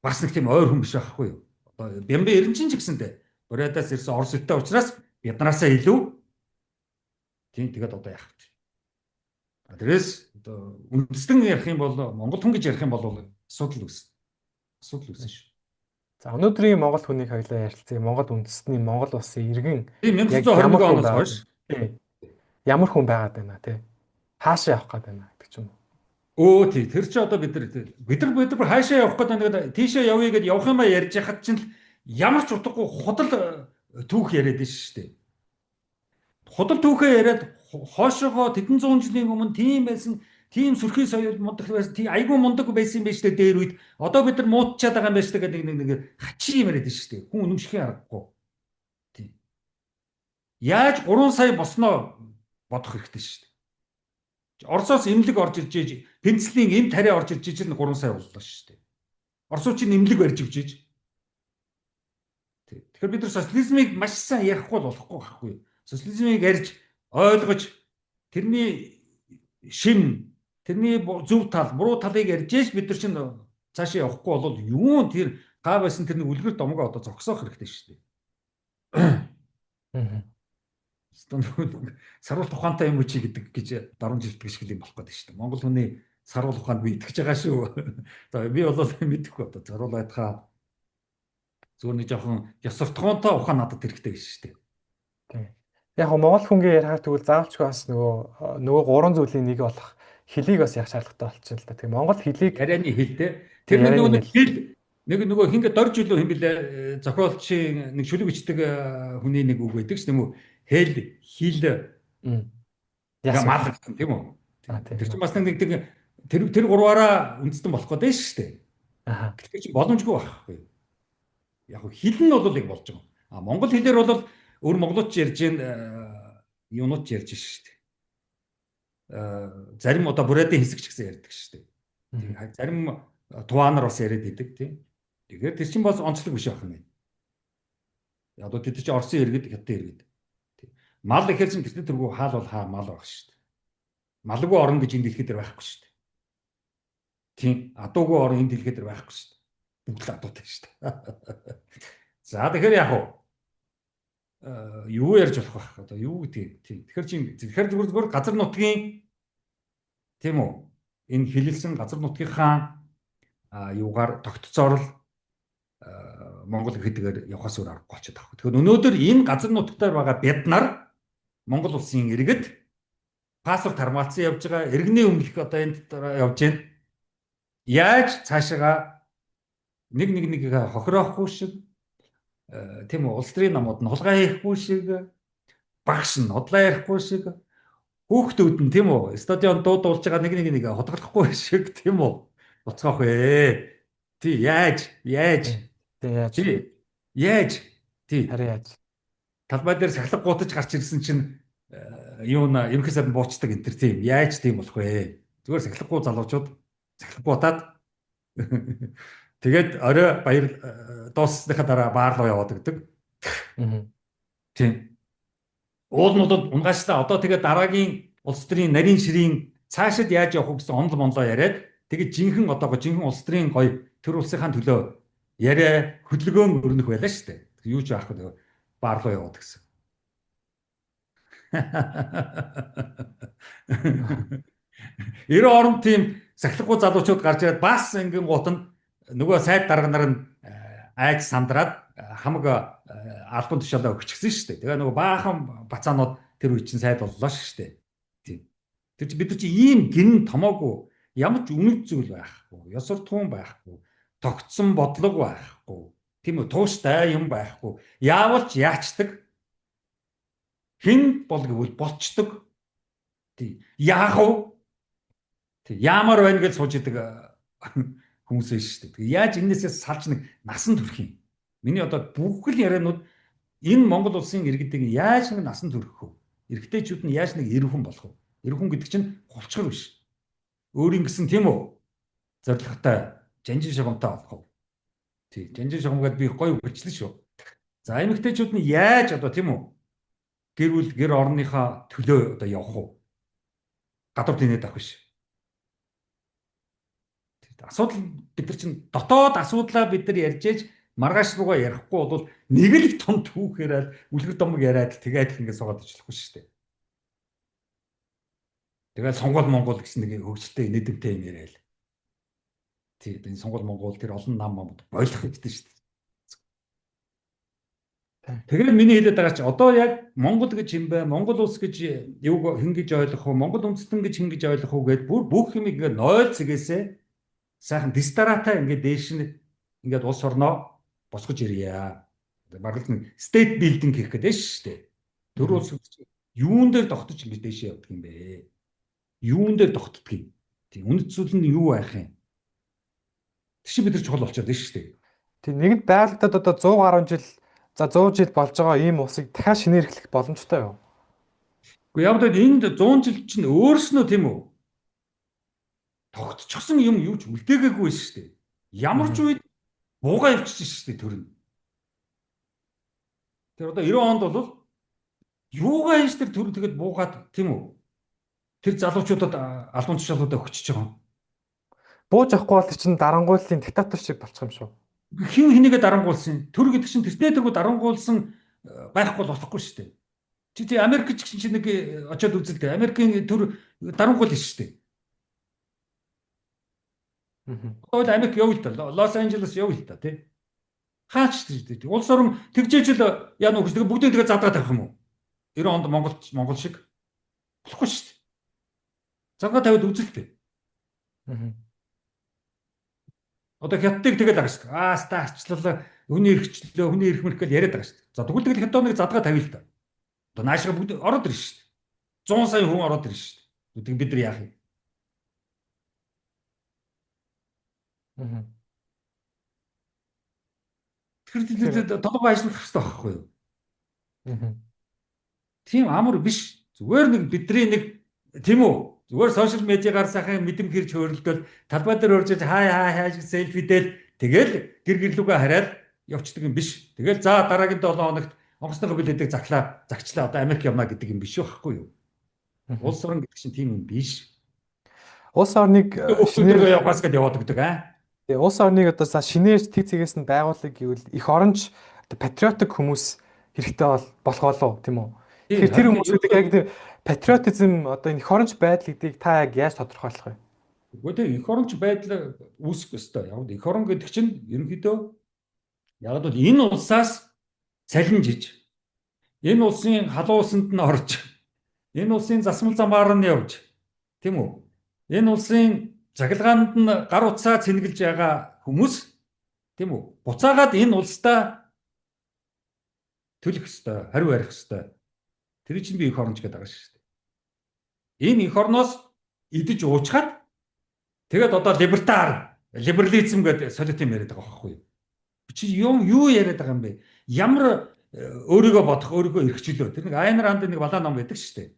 бас нэг тийм ойр хүн биш байхгүй юу? Одоо Бямбэ Эренчин ч гэсэндээ Бурятаас ирсэн Орос хэлтэй учраас биднаасаа илүү тийм, тэгээд одоо яах вэ? Тэрээс одоо үндэстэн ярих юм бол Монгол хүн гэж ярих юм бол асуудал үүснэ. Асуудал үүснэ шүү. За өнөөдрийн Монгол хүнийг хоёлаа ярилцъя. Монгол үндэстний Монгол улсын иргэн 1921 оноос хойш ямар хүн байгаад байна те? Хаашаа явах гээд байна гэдэг ч юм уу? Өө тий, тэр чи одоо бид нар хаашаа явах гээд байна гэдэг тийшээ явъя гэд явах юмаа ярьж яхад чинь л ямар ч утгагүй худал түүх яриад байна шүү дээ. Худал түүхээ яриад хоошоогоо тэдэн зуун жилийн өмнө тийм байсан, тийм сүрхий соёл мундаг байсан, тийм айгүй мундаг байсан юм байна шүү дээ дээр үед. Одоо бид нар муутчаад байгаа юм байна шүү дээ гэдэг нэг хачин юм яриад байна шүү дээ. Хүн үнэмшихийн аргагүй. Тийм. Яаж 3 сая босноо бодох хэрэгтэй шүү дээ. Оросоос эмнэлэг орж ирж иж, пенцлийн эм тариа орж ирж иж 3 сая боллоо шүү дээ. Оросууд чинь эмнэлэг барьж өгч иж. Тэгэхээр бид нар социализмыг маш сайн ярихгүй бол болохгүй байхгүй юу? Социализмыг ярьж ойлгож тэрний шим, тэрний зөв тал, буруу талыг ярьж ээж бид нар чинь цаашаа явахгүй бол юун тэр га байсан тэрний үлгэр домгоо одоо зогсоох хэрэгтэй шүү дээ. Саруул тухаантай юм уу чи гэдэг гэж дарамжилдэг шиг юм болох гэдэг шүү дээ. Монгол хүний саруул ухаанд би итгэж байгаа шүү. За би бол мэдэхгүй одоо саруул айтхаа зүгээр нэг жоохон ёс суртахуунтай ухаан надад хэрэгтэй гэж шүү дээ. Тийм. Яг нь Монгол хүнгээ ярихаар тэгвэл заавалчгүй бас нөгөө гурван зүйлийн нэг болох хэлийг бас яг шаардлагатай болчихно л да. Тэгээ Монгол хэлийг ярианы хэлтэй. Тэр нөгөө нэг хэл Нэг нөгөө хингээ дорж илүү хин блэ зохиолчийн нэг шүлэг бичдэг хүний нэг үг байдаг ш тийм үү? Хэл, хил, мал гэсэн тийм үү? Тэр чинь бас нэг тэр гурваараа үндэстэн болох гэдэг шүү дээ. Аа. Тэгэхээр чи боломжгүй байхгүй. Яг хэл нь бол яг болж байгаа. А монгол хэлээр бол өөр монголч ярьж гин юунууд ч ярьж шүү дээ. Зарим одоо бурайдын хэсэг ч гэсэн ярьдаг шүү дээ. Зарим туваанар бас яриад идэг тийм. Тэгэхээр тэр чинь бас онцлог биш байх юм байна. Одоо тэд чинь Оросын иргэд, Хятадын иргэд. Мал гэхэр чинь тэртээ тэргүй хаал бол хаа мал байх шүү дээ. Малгүй орон гэж энэ дэлхий дээр байхгүй шүү дээ. Тийм. Адуугүй орон энэ дэлхий дээр байхгүй шүү дээ. Бүгд л адуутай шүү дээ. За тэгэхээр яг уу юу ярьж болох байх? Одоо юу гэдгийг тийм. Тэгэхээр чинь тэгэхээр зүгээр газар нутгийн тийм үү? Энэ хилэлсэн газар нутгийнхаа юугаар тогтцоор л Монгол хэдгээр явахаас өөр аргагүй болчиход байгаа. Тэгэхээр өнөөдөр энэ газар нутгтаар байгаа бид нар Монгол улсын иргэд паспорт хармаалцсан явж байгаа, иргэний өмнөх одоо энд явж байна. Яаж цаашаага нэг нэг нэг хохироохгүй шиг тийм үү, улс төрийн намууд нь хулгай хийхгүй шиг, багш нь худлаа ярихгүй шиг, хүүхдүүд нь тийм үү, стадион дуудуулж байгаа нэг нэг нэг худгалахгүй шиг тийм үү, буцгаах вэ? Тий, яаж? Яаж? Тий, яаж? Тий. Яаж? Тий. Харин яаж? Талбай дээр сахилга гутаж гарч ирсэн чинь юу н ерөнхий сайд буучдаг энэ төр тийм. Яаж тийм болох вэ? Зүгээр сахилгагүй залуучууд сахилга гутаад тэгээд орой баяр дууссныхаа дараа баар руу яваад өгдөг. Тийм. Уул нь бол унгаачлаа. Одоо тэгээд дараагийн улс төрийн нарийн ширийн цаашид яаж явах вэ гэсэн онол монлоо яриад тэгээд жинхэнэ одоогоо жинхэнэ улс төрийн гоё төр улсынхаа төлөө яриа хөдөлгөөн өрнөх байлаа шүү дээ. Юу ч яах вэ? Баар руу яваад гэсэн. 90 орон тийм сахилгагүй залуучууд гарч ирээд бас ингэн гут нь нөгөө сайд дарга нар нь айж сандраад хамаг албан тушаалаа өгчихсэн шүү дээ. Тэгээ нөгөө баахан бацаанууд тэр үе чинь сайд боллоо шүү дээ. Тийм. Тэр чинь бид нар чинь ийм гин томоогүй ямар ч үнэт зүйл байхгүй, ёс суртахуун байхгүй, тогтсон бодлого байхгүй, тийм үү, тууштай юм байхгүй. Яавал ч яачдаг. Хэн бол гэвэл болчдөг. Тийм. Яах вэ? Тийм. Яамар байна гэж сууж идэг хүмүүс байж шүү дээ. Тэгээ яаж энээсээ салж нэг насан турх юм. Миний одоо бүх л ярианууд энэ Монгол улсын иргэдийг яаж нэг насан турх вэ? Эрэгтэйчүүд нь яаж нэг эрүүхэн болох вэ? Эрүүхэн гэдэг чинь хулчгар биш. Өөрийн гэсэн тийм үү? Зорилготой, жанжин шугамтай болох уу? Тий, жанжин шугам гэдээ би гоё үгэлчлээ шүү. За эмэгтэйчүүд нь яаж одоо тийм үү? Гэр бүл гэр орныхоо төлөө одоо явах уу? Гадуур тэнээд авах биш. Асуудал бид нар чинь дотоод асуудлаа бид нар ярьж ээж маргааш руугаа ярихгүй бол нэг л том түүх яриад үлгэр домог яриад тэгээд л ингээд суугаад ичлэхгүй шүү дээ. Тэгээд сонгол Монгол гэсэн нэг хөгжилтэй нийтэмтэй юм яриад. Тий, энэ сонгол Монгол тэр олон нам мамд болох хэрэгтэй шүү дээ. Тэгээд миний хэлээд байгаа чи одоо яг Монгол гэж юм бэ? Монгол улс гэж юуг хэн гэж ойлгох вэ? Монгол үндэстэн гэж хэн гэж ойлгох вэ гэд бүр бүх юм ингээд 0 цэгээсээ сайхан дистараатай ингээд дээш нь ингээд улс орноо босгож ирье. Бараг л нэг state building хийх гэдэг шүү дээ. Төр улс юун дээр тогтож ингэж дээшээ явдаг юм бэ? Юун дээр тогтдог юм? Тийм үнэт зүйл нь юу байх юм? Тэр чинь бид нар чухал болчиход байна шүү дээ. Тийм нэгэнт байгалидад одоо 100 гаруй жил за 100 жил болж байгаа ийм улсыг дахиад шинээр эхлэх боломжтой юу? Гэхдээ яг л энд 100 жил чинь өөрснөө тийм үү? Тогтчихсон юм юу ч үлдээгээгүй шүү дээ. Ямар ч үед буугаа явчихсан шүү дээ төр нь. Тэр одоо 90 онд бол юугаа хийж тэр төр тэгээд буугаад тийм үү? Тэр залуучуудад албан тушаалуудаа өгчөж байгаа юм. Бууж авахгүй бол чинь дарангуйллын диктатор шиг болчих юм шүү. Хин хинийгээ дарангуйлсан. Төр гэдэг чинь тэртээ тэргүй дарангуйлсан байхгүй болохгүй шүү дээ. Чи тий Америк ч гэсэн чи нэг очиод үзэл дээ. Америкийн төр дарангуйл шүү дээ. Одоо л Америк явъя л да. Лос Анжелес явъя л да тий. Хаач тий. Улс орон тэгжээж л яа нүг тэгээ бүгдийг тэгээ задгаа тавих юм уу? 90 онд Монгол шиг болохгүй шүү дээ. Задгаа тавиад үзэл дээ. Одоо хятадыг тэгэл байгаа шүү дээ. Аа ста арчлал, хүний эрхчлөө, хүний эрх мэрх гэж яриад байгаа шүү дээ. За тэгвэл тэгэл хятадыг задгаа тавья л та. Одоо наашгаа бүгд ороод ирнэ шүү дээ. 100 сая хүн ороод ирнэ шүү дээ. Тэг бид нар яах юм? Тэгэхээр толгой ажиллах хэрэгтэй байхгүй юу? Тийм амар биш. Зүгээр нэг бидний нэг тийм үү? Зүгээр сошиал медиагаар сайхан мэдэм хэрж хөөрөлдөөл талбай дээр орж иж хай хай хай шиг селфидэл тэгэл гэр гэрлүүгээ хараад явцдаг юм биш. Тэгэл за дараагийн 7 хоногт онгоцны билетийг заглаа, загчлаа одоо Америк явна гэдэг юм биш байхгүй юу? Улс орон гэдэг чинь тийм юм биш. Улс орныг шинээр явгаас гээд яваад өгдөг аа. Тэгээ улс орныг одоо шинээр тэг цэгээс нь байгуулъя гэвэл эх оронч одоо патриотик хүмүүс хэрэгтэй бол болох болов тийм үү? Тэгэхээр тэр хүмүүсүүдийг яг тэр патриотизм одоо энэ эх оронч байдал гэдгийг та яг яаж тодорхойлох вэ? Үгүй тийм эх оронч байдал үүсэх ёстой. Яг эх орон гэдэг чинь ерөнхийдөө яг бол энэ улсаас салинжиж энэ улсын халуусанд нь орж энэ улсын засмал замаар нь явж тийм үү? Энэ улсын цахилгаанд нь гар утсаа цэнгэлж байгаа хүмүүс тийм үү? Буцаагаад энэ улсдаа төлөх ёстой, хариу барих ёстой. Тэр чинь би эх оронч гэдэг байгаа шүү дээ. Энэ эх орноос идэж уучгаад тэгээд одоо либертар, либерализм гэдэг солиот юм яриад байгаа байхгүй юу? Чи юм юу яриад байгаа юм бэ? Ямар өөрийгөө бодох, өөрийгөө эрхчлөө. Тэр нэг Айн Ранд нэг балаа ном байдаг шүү дээ.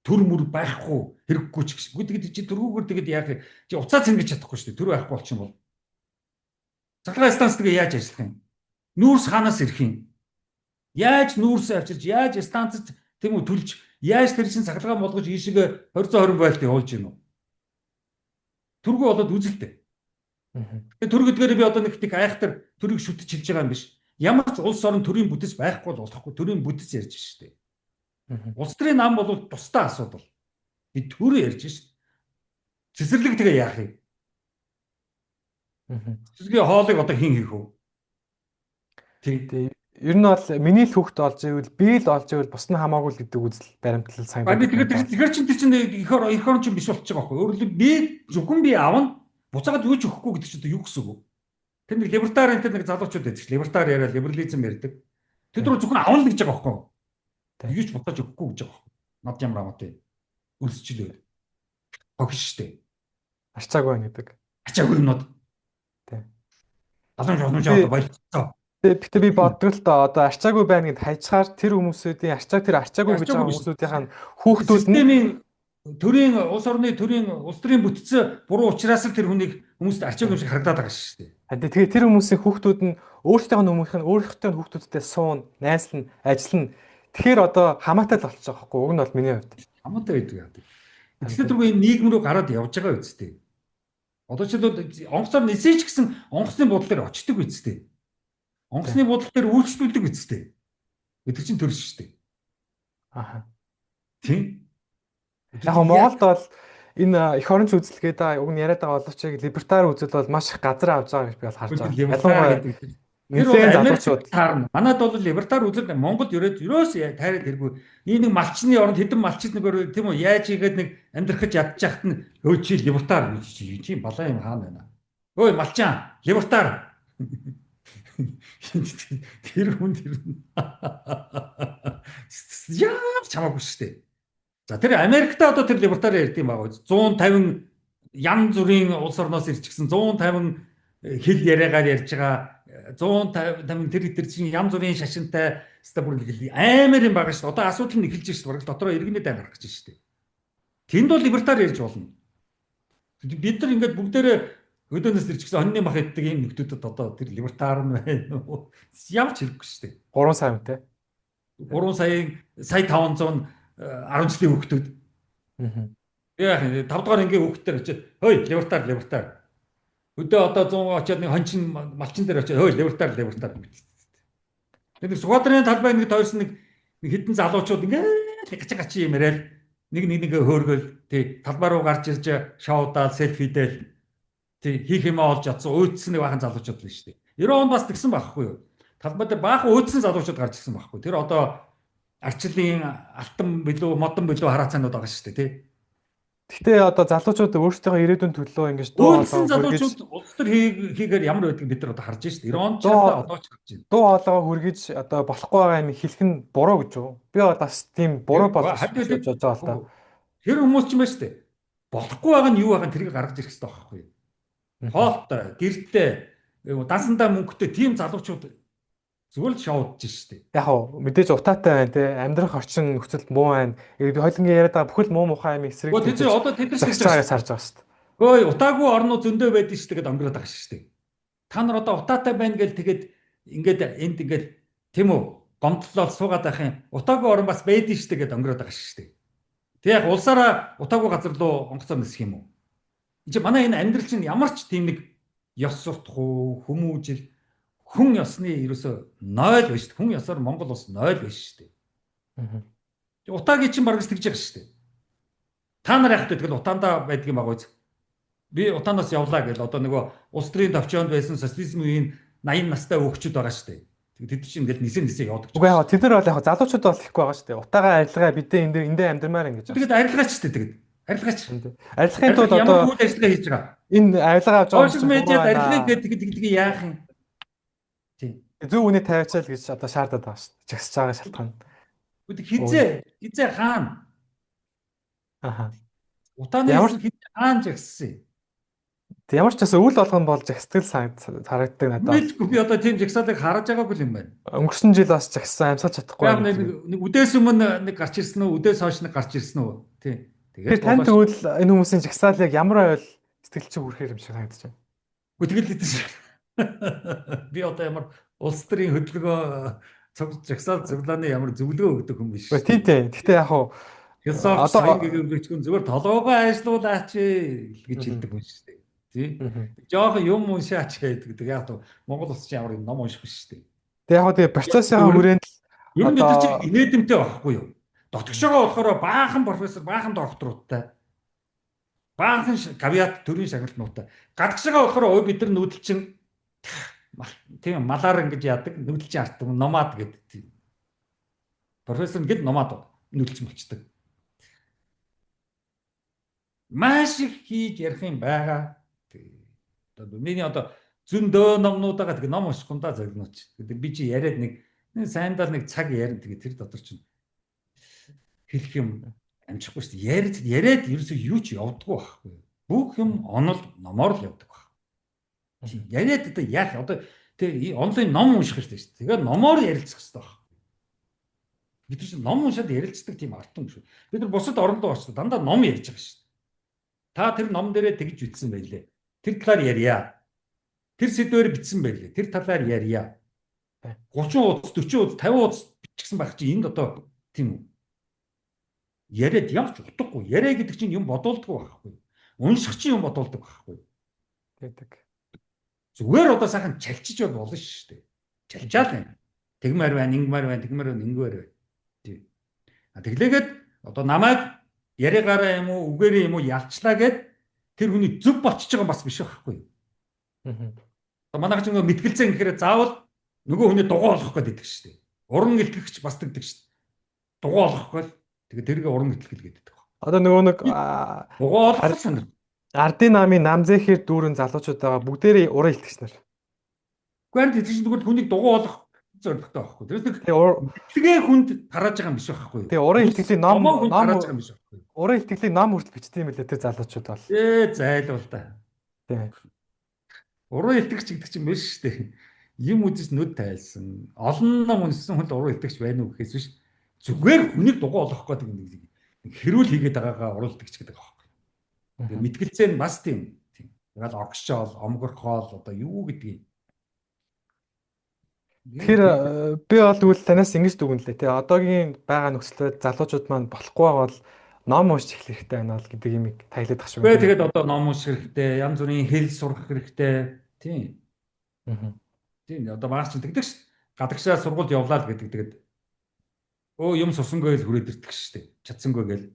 Төр мөр байхгүй, хэрэггүй ч гэсэн. Тэгэд чи төргүүгээр тэгэд яах юм? Чи уцаа цэнгэж чадахгүй шүү дээ. Төр байхгүй болчих юм бол. Цахилгаан станц тэгээ яаж ажиллах юм? Нүүрс хаанаас ирэх юм? Яаж нүүрс авчирч, яаж станцд тийм үү төлж, яаж тэр чинь цахилгаан болгож ийшээгээ 20 120 вольт явуулж гин үү? Төргүү болоод үзэлтэй. Тэгээ төр гэдгээр би одоо нэг их айхтар төрийг шүтэж хэлж байгаа юм биш. Ямар ч улс орон төрийн бүтэц байхгүй бол болохгүй. Төрийн бүтэц ярьж шүү дээ. Улс төрийн нам бол тусдаа асуудал. Би төр ярьж шүү. Цэцэрлэг тэгээ яах юм? Цэцэрлэгийн хоолыг одоо хэн хийх вэ? Тийм. Ер нь бол миний л хүүхд олж ивэл би л олж ивэл бус нь хамаагүй л гэдэг үзэл баримтлал санагдаад. Би тэгээд тэгэхээр чинь тэр чинь эх орон чинь биш болчих байгаа байхгүй. Өөрөөр хэлбэл би зөвхөн би авна буцаагаад юу ч өгөхгүй гэдэг чинь одоо юу гэсэн үг вэ? Тэр нэг либертариан тэр нэг залуучууд байдаг чинь либертар яриа либерализм ярьдаг. Тэр рүү зөвхөн авна гэж байгаа байхгүй. Юу ч буцааж өгөхгүй гэж байгаа байхгүй. Над ямар хамаатай. Өлсчлөө. Хогш штэ. Арчаагүй байна гэдэг. Арчаагүй юмнууд. Тийм. Залуу жолмож одоо болцоо. Гэхдээ би боддог л доо одоо арчаагүй байна гэд хайчаар тэр хүмүүсүүдийн арчаа тэр арчаагүй гэж байгаа хүмүүсүүдийн хүүхдүүд нь төрийн улс орны төрийн улс төрийн бүтц буруу учраас л тэр хүнийг хүмүүст арчаагүй юм шиг харагдаад байгаа шүү дээ. Тэгээ тэр хүмүүсийн хүүхдүүд нь өөрсдийнх нь өмнөх нь өөрийнхөө хүүхдүүдтэй суун, найзлна, ажиллана. Тэгэхээр одоо хамаатай л болчих жоох байхгүй. Уг нь бол миний хувьд хамаатай байдаг яа. Тэгэхээр түрүү энэ нийгэм рүү гараад явж байгаа үсттэй. Одоо жишээлбэл онгоцоор нисэж гэсэн онгоцны буудлын дээр очдөг үсттэй. Онгоцны буудлын дээр үйлчлүүлдэг үсттэй. Гэдэг чинь төр шүү дээ. Аха. Тийм. Яг Монголд бол энэ эх оронч үзэл гэдэг уг нь яриад байгаа боловч яг либертар үзэл бол маш их газар авч байгаа гэж би бол харж байгаа. Ялангуяа нэлээд залуучууд таарна. Манад бол либертар үзэл Монголд ерөөс тайраад хэрэггүй. Энэ нэг малчны оронд хэдэн малчид нэг тийм үү яаж игээд нэг амьдрах гэж ядчих хат нь өө чи либертар гэж чи чи балаа юм хаана байна. Ой малчаа либертар. Тэр хүн тэр яа чамаагүй шүү дээ. За тэр Америкт одоо тэр либертари ярьд юм байгаа. 150 янз бүрийн улс орноос ирчихсэн 150 хэл яриагаар ярьж байгаа 150 тэр чинь янз бүрийн шашинтай өстой бүр амар юм байгаа шүү дээ. Одоо асуудал нь эхэлж шүү дээ. Бараг дотроо иргэнэ дай гарах гэж шүү дээ. Тэнд бол либертари ярьж болно. Бид нар ингээд бүгдээрээ хөдөөнөөс ирчихсэн хоньны мах иддэг ийм нөхдүүдэд одоо тэр либертар нь байна уу? Ямар ч хэрэггүй шүү дээ. 3 сая үнэтэй. 3 саяын сая 500 10 жилийн хүүхдүүд. Яах юм 5 дугаар ангийн хүүхдээр очиад хөөе либертар либертар. Өдөө одоо 100 очиад нэг хончин малчин дээр очиад хөөе либертар либертар. Тэр нэг Сүхбаатарын талбай нэг тойрсон нэг хэдэн залуучууд ингээд гач гач юм яриад нэг нэг нэг хөөргөл тий талбай руу гарч ирж шоудаал селфидэл тий хийх юмаа олж чадсан өөдсөн нэг баахан залуучууд л шүү дээ. 90 онд бас тэгсэн байхгүй юу? Талбай дээр баахан өөдсөн залуучууд гарч ирсэн байхгүй. Тэр одоо арчлын алтан билүү модон билүү хараацаанууд байгаа шүү дээ тий. Гэтэ одоо залуучууд өөрсдийнхөө ирээдүйн төлөө ингэж дуу Үйлсэн хоолойгоо хүргэж залуучууд улс төр хийгээр ямар байдгийг бид нар одоо харж байна шүү дээ. 90 онд ч дуу харлаа, одоо ч харж байна. дуу хоолойгоо хүргэж одоо болохгүй байгаа юм хэлэх нь буруу гэж үү? Би бол бас тийм буруу болгож Харин гэж бодож байгаа л та. Тэр хүмүүс ч юм байна шүү дээ. Болохгүй байгаа нь юу байгаа нь тэрийг гаргаж ирэх хэрэгтэй байхгүй юу? Хоолтой, гэртээ, дансандаа мөнгөтэй тийм залуучууд зүгээр л шоудж шүү дээ. Яг хав мэдээж утаатай байна те, амьдрах орчин нөхцөл муу байна. Хоёулангийн яриад байгаа бүхэл муу мухай юм эсрэг Гэхдээ тэд одоо тэд нар загсаж байгааг сарж байгаа шүү дээ. Өө утаагүй орнууд зөндөө байдэн шүү дээ гэдээ өнгөрөөд байгаа шүү дээ. Та нар одоо утаатай байна гэл тэгээд ингээд энд ингээд тийм үү гомдлол суугаад байх юм. Утаагүй орн бас байдэн шүү дээ гэдээ өнгөрөөд байгаа шүү дээ. Тэг яг улсаараа утаагүй газар руу онгоцоор нисэх юм уу? Энд чинь манай энэ амьдрал чинь ямар ч тийм нэг ёс суртах уу, хүмүүжил, хүн ёсны ерөөсөө 0 байна шүү дээ. Хүн ёсоор Монгол улс 0 байна шүү дээ. Утаагийн чинь бараг тэгж байгаа шүү дээ. Та нар яг тэгэл утаандаа байдаг юм агууз. Би утаанаас явлаа гэл одоо нөгөө улс төрийн төвчөөнд байсан социализм үеийн 80 настай өгчүүд байгаа шүү дээ. Тэгээд тэд чинь ингээл нисээ нисээ явдаг. Үгүй яг тэд нар бол яг залуучууд бол ихгүй байгаа шүү дээ. Утаагаа арилгаа бидээ энэ эндээ амьдрмаар ингэж. Тэгээд арилгаач шүү дээ тэгээд. Арилгаач. Арилгахын тулд одоо ямар үйл ажиллагаа хийж байгаа? Энэ арилгаа авч байгаа. Сошиал медиад арилгыг гэдэг гэдэг яах юм? Тийм. Зөв үнэ тавиачаал гэж одоо шаардаад байгаа шүү дээ. Жагсаж байгаа шалтгаан. Үгүй хизээ хаана? Аха. Утааны Ямар хизээ хаана жагссан юм? Тэг ямар ч гэсэн үйл болгон бол жагсдаг харагддаг надад. Мэдгүй би одоо тийм жагсаалыг харж байгаагүй юм байна. Өнгөрсөн жил бас жагссан, амьсгалж чадахгүй. Нэг үдээс өмнө нэг гарч ирсэн үү? Үдээс хойш нэг гарч ирсэн үү? Тийм. Тэгээд тань тэгвэл энэ хүмүүсийн жагсаал яг ямар байвал сэтгэл чинь хүрхээр юм шиг санагдаж байна. Үгүй тэгэл л дээ. Би одоо ямар улс төрийн хөдөлгөөн жагсаал цуглааны ямар зөвлөгөө өгдөг хүн биш. Тийм тийм. Гэхдээ яг хуу философи одоо гэгэрч зүгээр толгоогоо ажиллуулаач гэж хэлдэг хүн шүү дээ. Тий. Жохон юм уншаач гэдэг. Яг тоо Монгол улс чинь ямар ном унших биш шүү дээ. Тэг яг тэгээ процессын хүрээнд л ер нь бид нар чинь инээдэмтэй байхгүй юу? Дотгошоогоо болохоор баахан профессор, баахан докторуудтай. Баахан гавьяат төрийн шагналтнуудтай. Гадагшаага болохоор ой бид нар нүүдэлчин тийм малаар ингэж яадаг, нүүдэлчин арт номад гэдэг. Профессор нь гэд номад нүүдэлчин болчдөг. Маш их хийж ярих юм байгаа. Одоо миний одоо зөндөө номнуудаага тэг ном уншихгүй даа загнууч. Тэгээд би чи яриад нэг сайндаа нэг цаг ярина, тэгээд тэр дотор чинь хэлэх юм амжихгүй шүү дээ. Яриад ерөөсөө юу ч явдггүй байхгүй. Бүх юм онол номоор л явдаг баг. Яриад одоо яах одоо тэг онлын ном унших хэрэгтэй шүү дээ. Тэгээд номоор ярилцах хэрэгтэй баг. Бид нар чинь ном уншаад ярилцдаг тийм ард түмэн шүү. Бид нар бусад орон руу очсон дандаа ном ярьж байгаа шүү дээ. Та тэр ном дээрээ тэгж бичсэн байлээ. Тэр талаар ярья. Тэр сэдвээр бичсэн байлээ. Тэр талаар ярья. 30 удас, 40 удас, 50 удас бичсэн байх чи энд одоо тийм үү? Яриад ямар ч утгагүй. Яриа гэдэг чинь юм бодуулдаггүй байхгүй. Унших чинь юм бодуулдаг байхгүй. Тэгдэг. Зүгээр одоо сайхан чалчиж бол болно шүү дээ. Чалчаал байна. Тэгмээр байна, ингэмээр байна, тэгмээр байна, ингэмээр байна. Тийм. А тэглээгээд одоо намайг яриагаараа юм уу, үгээрээ юм уу ялчлаа гэд тэр хүний зөв болчихж байгаа бас биш байхгүй. Одоо манайх ч нөгөө мэтгэлцэн гэхээр заавал нөгөө хүний дугуй олох гээд байдаг шүү дээ. Уран илтгэгч бас тэгдэг шүү дээ. Дугуй олох гээл тэгээ тэргээ уран итгэл гэдэг баг. Одоо нөгөө нэг дугуй олох санаа. Ардын намын намзэхэр дүүрэн залуучууд байгаа бүгдээрээ уран илтгэгч нар. Гэхдээ харин тэр чинь зүгээр хүнийг дугуй олох зорилготой байхгүй. Тэрээс нэг итгэгээ хүнд тарааж байгаа юм биш байхгүй. Тэгээ уран илтгэлийн ном ном тарааж байгаа юм биш байхгүй. Уран илтгэлийн ном хүртэл бичдэг юм билээ тэр залуучууд бол. Зайлуул та. Тийм. Уран илтгэгч гэдэг чинь биш шүү дээ. Юм үзэж нүд тайлсан. Олон ном уншсан хүн л уран илтгэгч байна уу гэхээс биш. Зүгээр хүнийг дугуй олох гэдэг нэг хэрүүл хийгээд байгаагаа уран илтгэгч гэдэг байхгүй. Тэгээ мэтгэлцээ нь бас тийм. Тэгэл оргшоол, омгорхоол одоо юу гэдгийг. Тэгэхээр би бол тэгвэл танаас ингэж дүгнэлээ тий. Одоогийн байгаа нөхцөл байдал залуучууд маань болохгүй байгаа бол ном уншиж эхлэх хэрэгтэй байна л гэдэг юмыг таглаад тах шиг байна. Тэгээд одоо ном унших хэрэгтэй, янз бүрийн хэл сурах хэрэгтэй. Тийм. Тийм одоо багаас чинь тэгдэг ш. Гадагшаа сургуульд явлаа л гэдэг тэгээд өө юм сурсангүй л хүрээд ирдэг ш дээ. Чадсангүй гээл.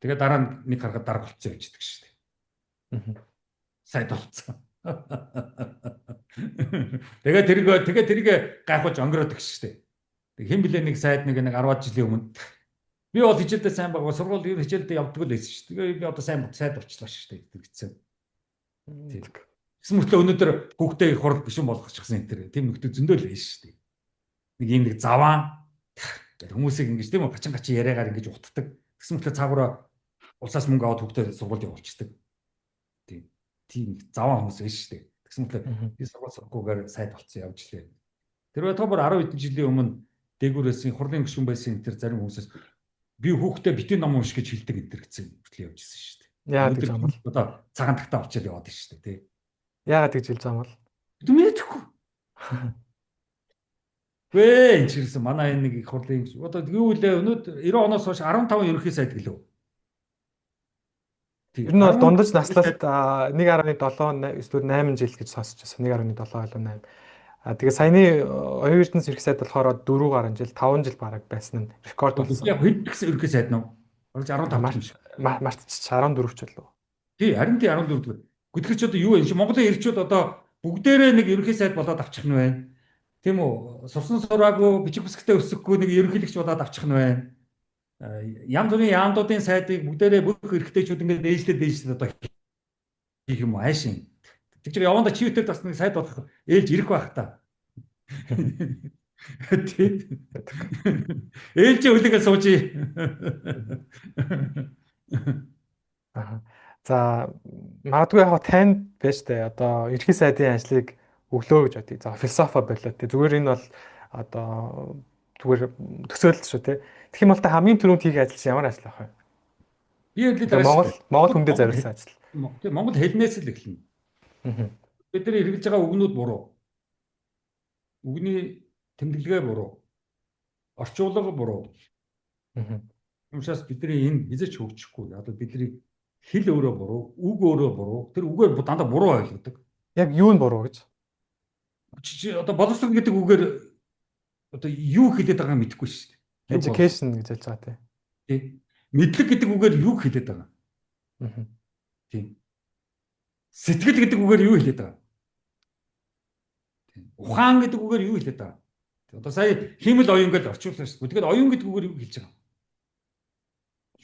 Тэгээд дараа нь нэг харахад дарга болцсон явж идэг ш дээ. Сайд болцсон. Тэгээд тэрийг гайхуулж өнгөрөөдөг ш дээ. Тэг хэн блэ нэг сайд нэг 10 жилийн өмнө Би бол хичээлдээ сайн байгаа. Сургууль ер нь хичээлдээ явдаг л байсан шүү дээ. Тэгээ би одоо сайн сайд болчлоо шүү дээ гэдэг гэсэн. Тийм. Тэгсэн мөртлөө өнөөдөр хүүхдээ их хурал гişүн болгочихсон энэ төр. Тийм нөхдөд зөндөө л байсан шүү дээ. Нэг ийм нэг заваан гэдэг хүмүүсийг ингэж тийм үү гачин гачин яриагаар ингэж утдаг. Тэгсэн мөртлөө цаагаараа улсаас мөнгө аваад хүүхдээ сургуульд явуулчихдаг. Тийм. Тийм заваан хүмүүс байсан шүү дээ. Тэгсэн мөртлөө би сургууль сурахгүйгээр сайд болцсон явж лээ. Тэр байтугай бүр 10 хэдэн жилийн өмнө дээгүүрээс хурлын гишүүн байсан энэ төр зарим хүмүүсээс би хүүхдээ битгий ном унш гэж хэлдэг энэ төр гэсэн мөртлөө явж ирсэн шүү дээ. Яагаад гэж юм бол? Одоо цагаан тагтаа авчиад яваад шүү дээ, тий. Яагаад гэж хэлж байгаа юм бол? Мэдэхгүй. Вэ энэ чирсэн манай энэ нэг их хурлын одоо юу үлээ өнөөдөр 90 оноос хойш 15 ерөнхий сайд гэлөө. Ер нь бол дундаж наслалт 1.7 эсвэл 8 жил гэж сонсч байсан. 1.7 илүү 8. А тэгээ саяны оюун эрдэнэс ерөнхий сайд болохоор 4 гаруй жил, 5 жил бараг байсан нь рекорд болсон. Яг хэд гэсэн ерөнхий сайд нөө? Бараг 15 юм шиг. Мартчих 14 ч болов. Тий, харин тий 14. Гэтгэр чи одоо юу вэ? Монголын ирчүүд одоо бүгдээрээ нэг ерөнхий сайд болоод авчих нь байна. Тийм үү? Сурсан сураагүй, бичиг бүсгтэй өсөхгүй нэг ерөнхийлөгч болоод авчих нь байна. Янз бүрийн яамдуудын сайдыг бүгдээрээ бүх эрхтэйчүүд ингээд ээлжлээд ээлжлээд одоо хийх юм уу? Айшин. Тэг чи явандаа чивтер бас нэг сайд болох ээлж ирэх байх та. Тий. Ээлжээ үлээгээ сууж. Аа. За магадгүй яг танд байж тээ одоо ерхий сайдын ажлыг өглөө гэж бодъё. За философо болоо тий. Зүгээр энэ бол одоо зүгээр төсөөлөл шүү тий. Тэгэх юм бол та хамгийн түрүүнд хийх ажил чинь ямар ажил ах вэ? Би хэлээд байгаа шүү. Монгол хүндээ зориулсан ажил. Тий, Монгол хэлнээс л эхэлнэ. Бид нар хэрэглэж байгаа үгнүүд буруу. Үгний тэмдэглэгээ буруу. Орчуулга буруу. Учраас бидний энэ хизээч хөгжихгүй. Одоо бидний хэл өөрөө буруу, үг өөрөө буруу. Тэр үгээр дандаа буруу ойлгодог. Яг юу нь буруу гэж? Одоо боловсрол гэдэг үгээр одоо юу хэлээд байгааг мэдэхгүй шүү дээ. Education гэж хэлж байгаа тий. Тий. Мэдлэг гэдэг үгээр юу хэлээд байгаа? Аа. Тийм. Сэтгэл гэдэг үгээр юу хэлээд байгаа? Тийм. Ухаан гэдэг үгээр юу хэлээд байгаа? Одоо сая хиймэл оюун гэж орчуулсан шүү дээ. Тэгээд оюун гэдэг үгээр юу хэлж байгаа?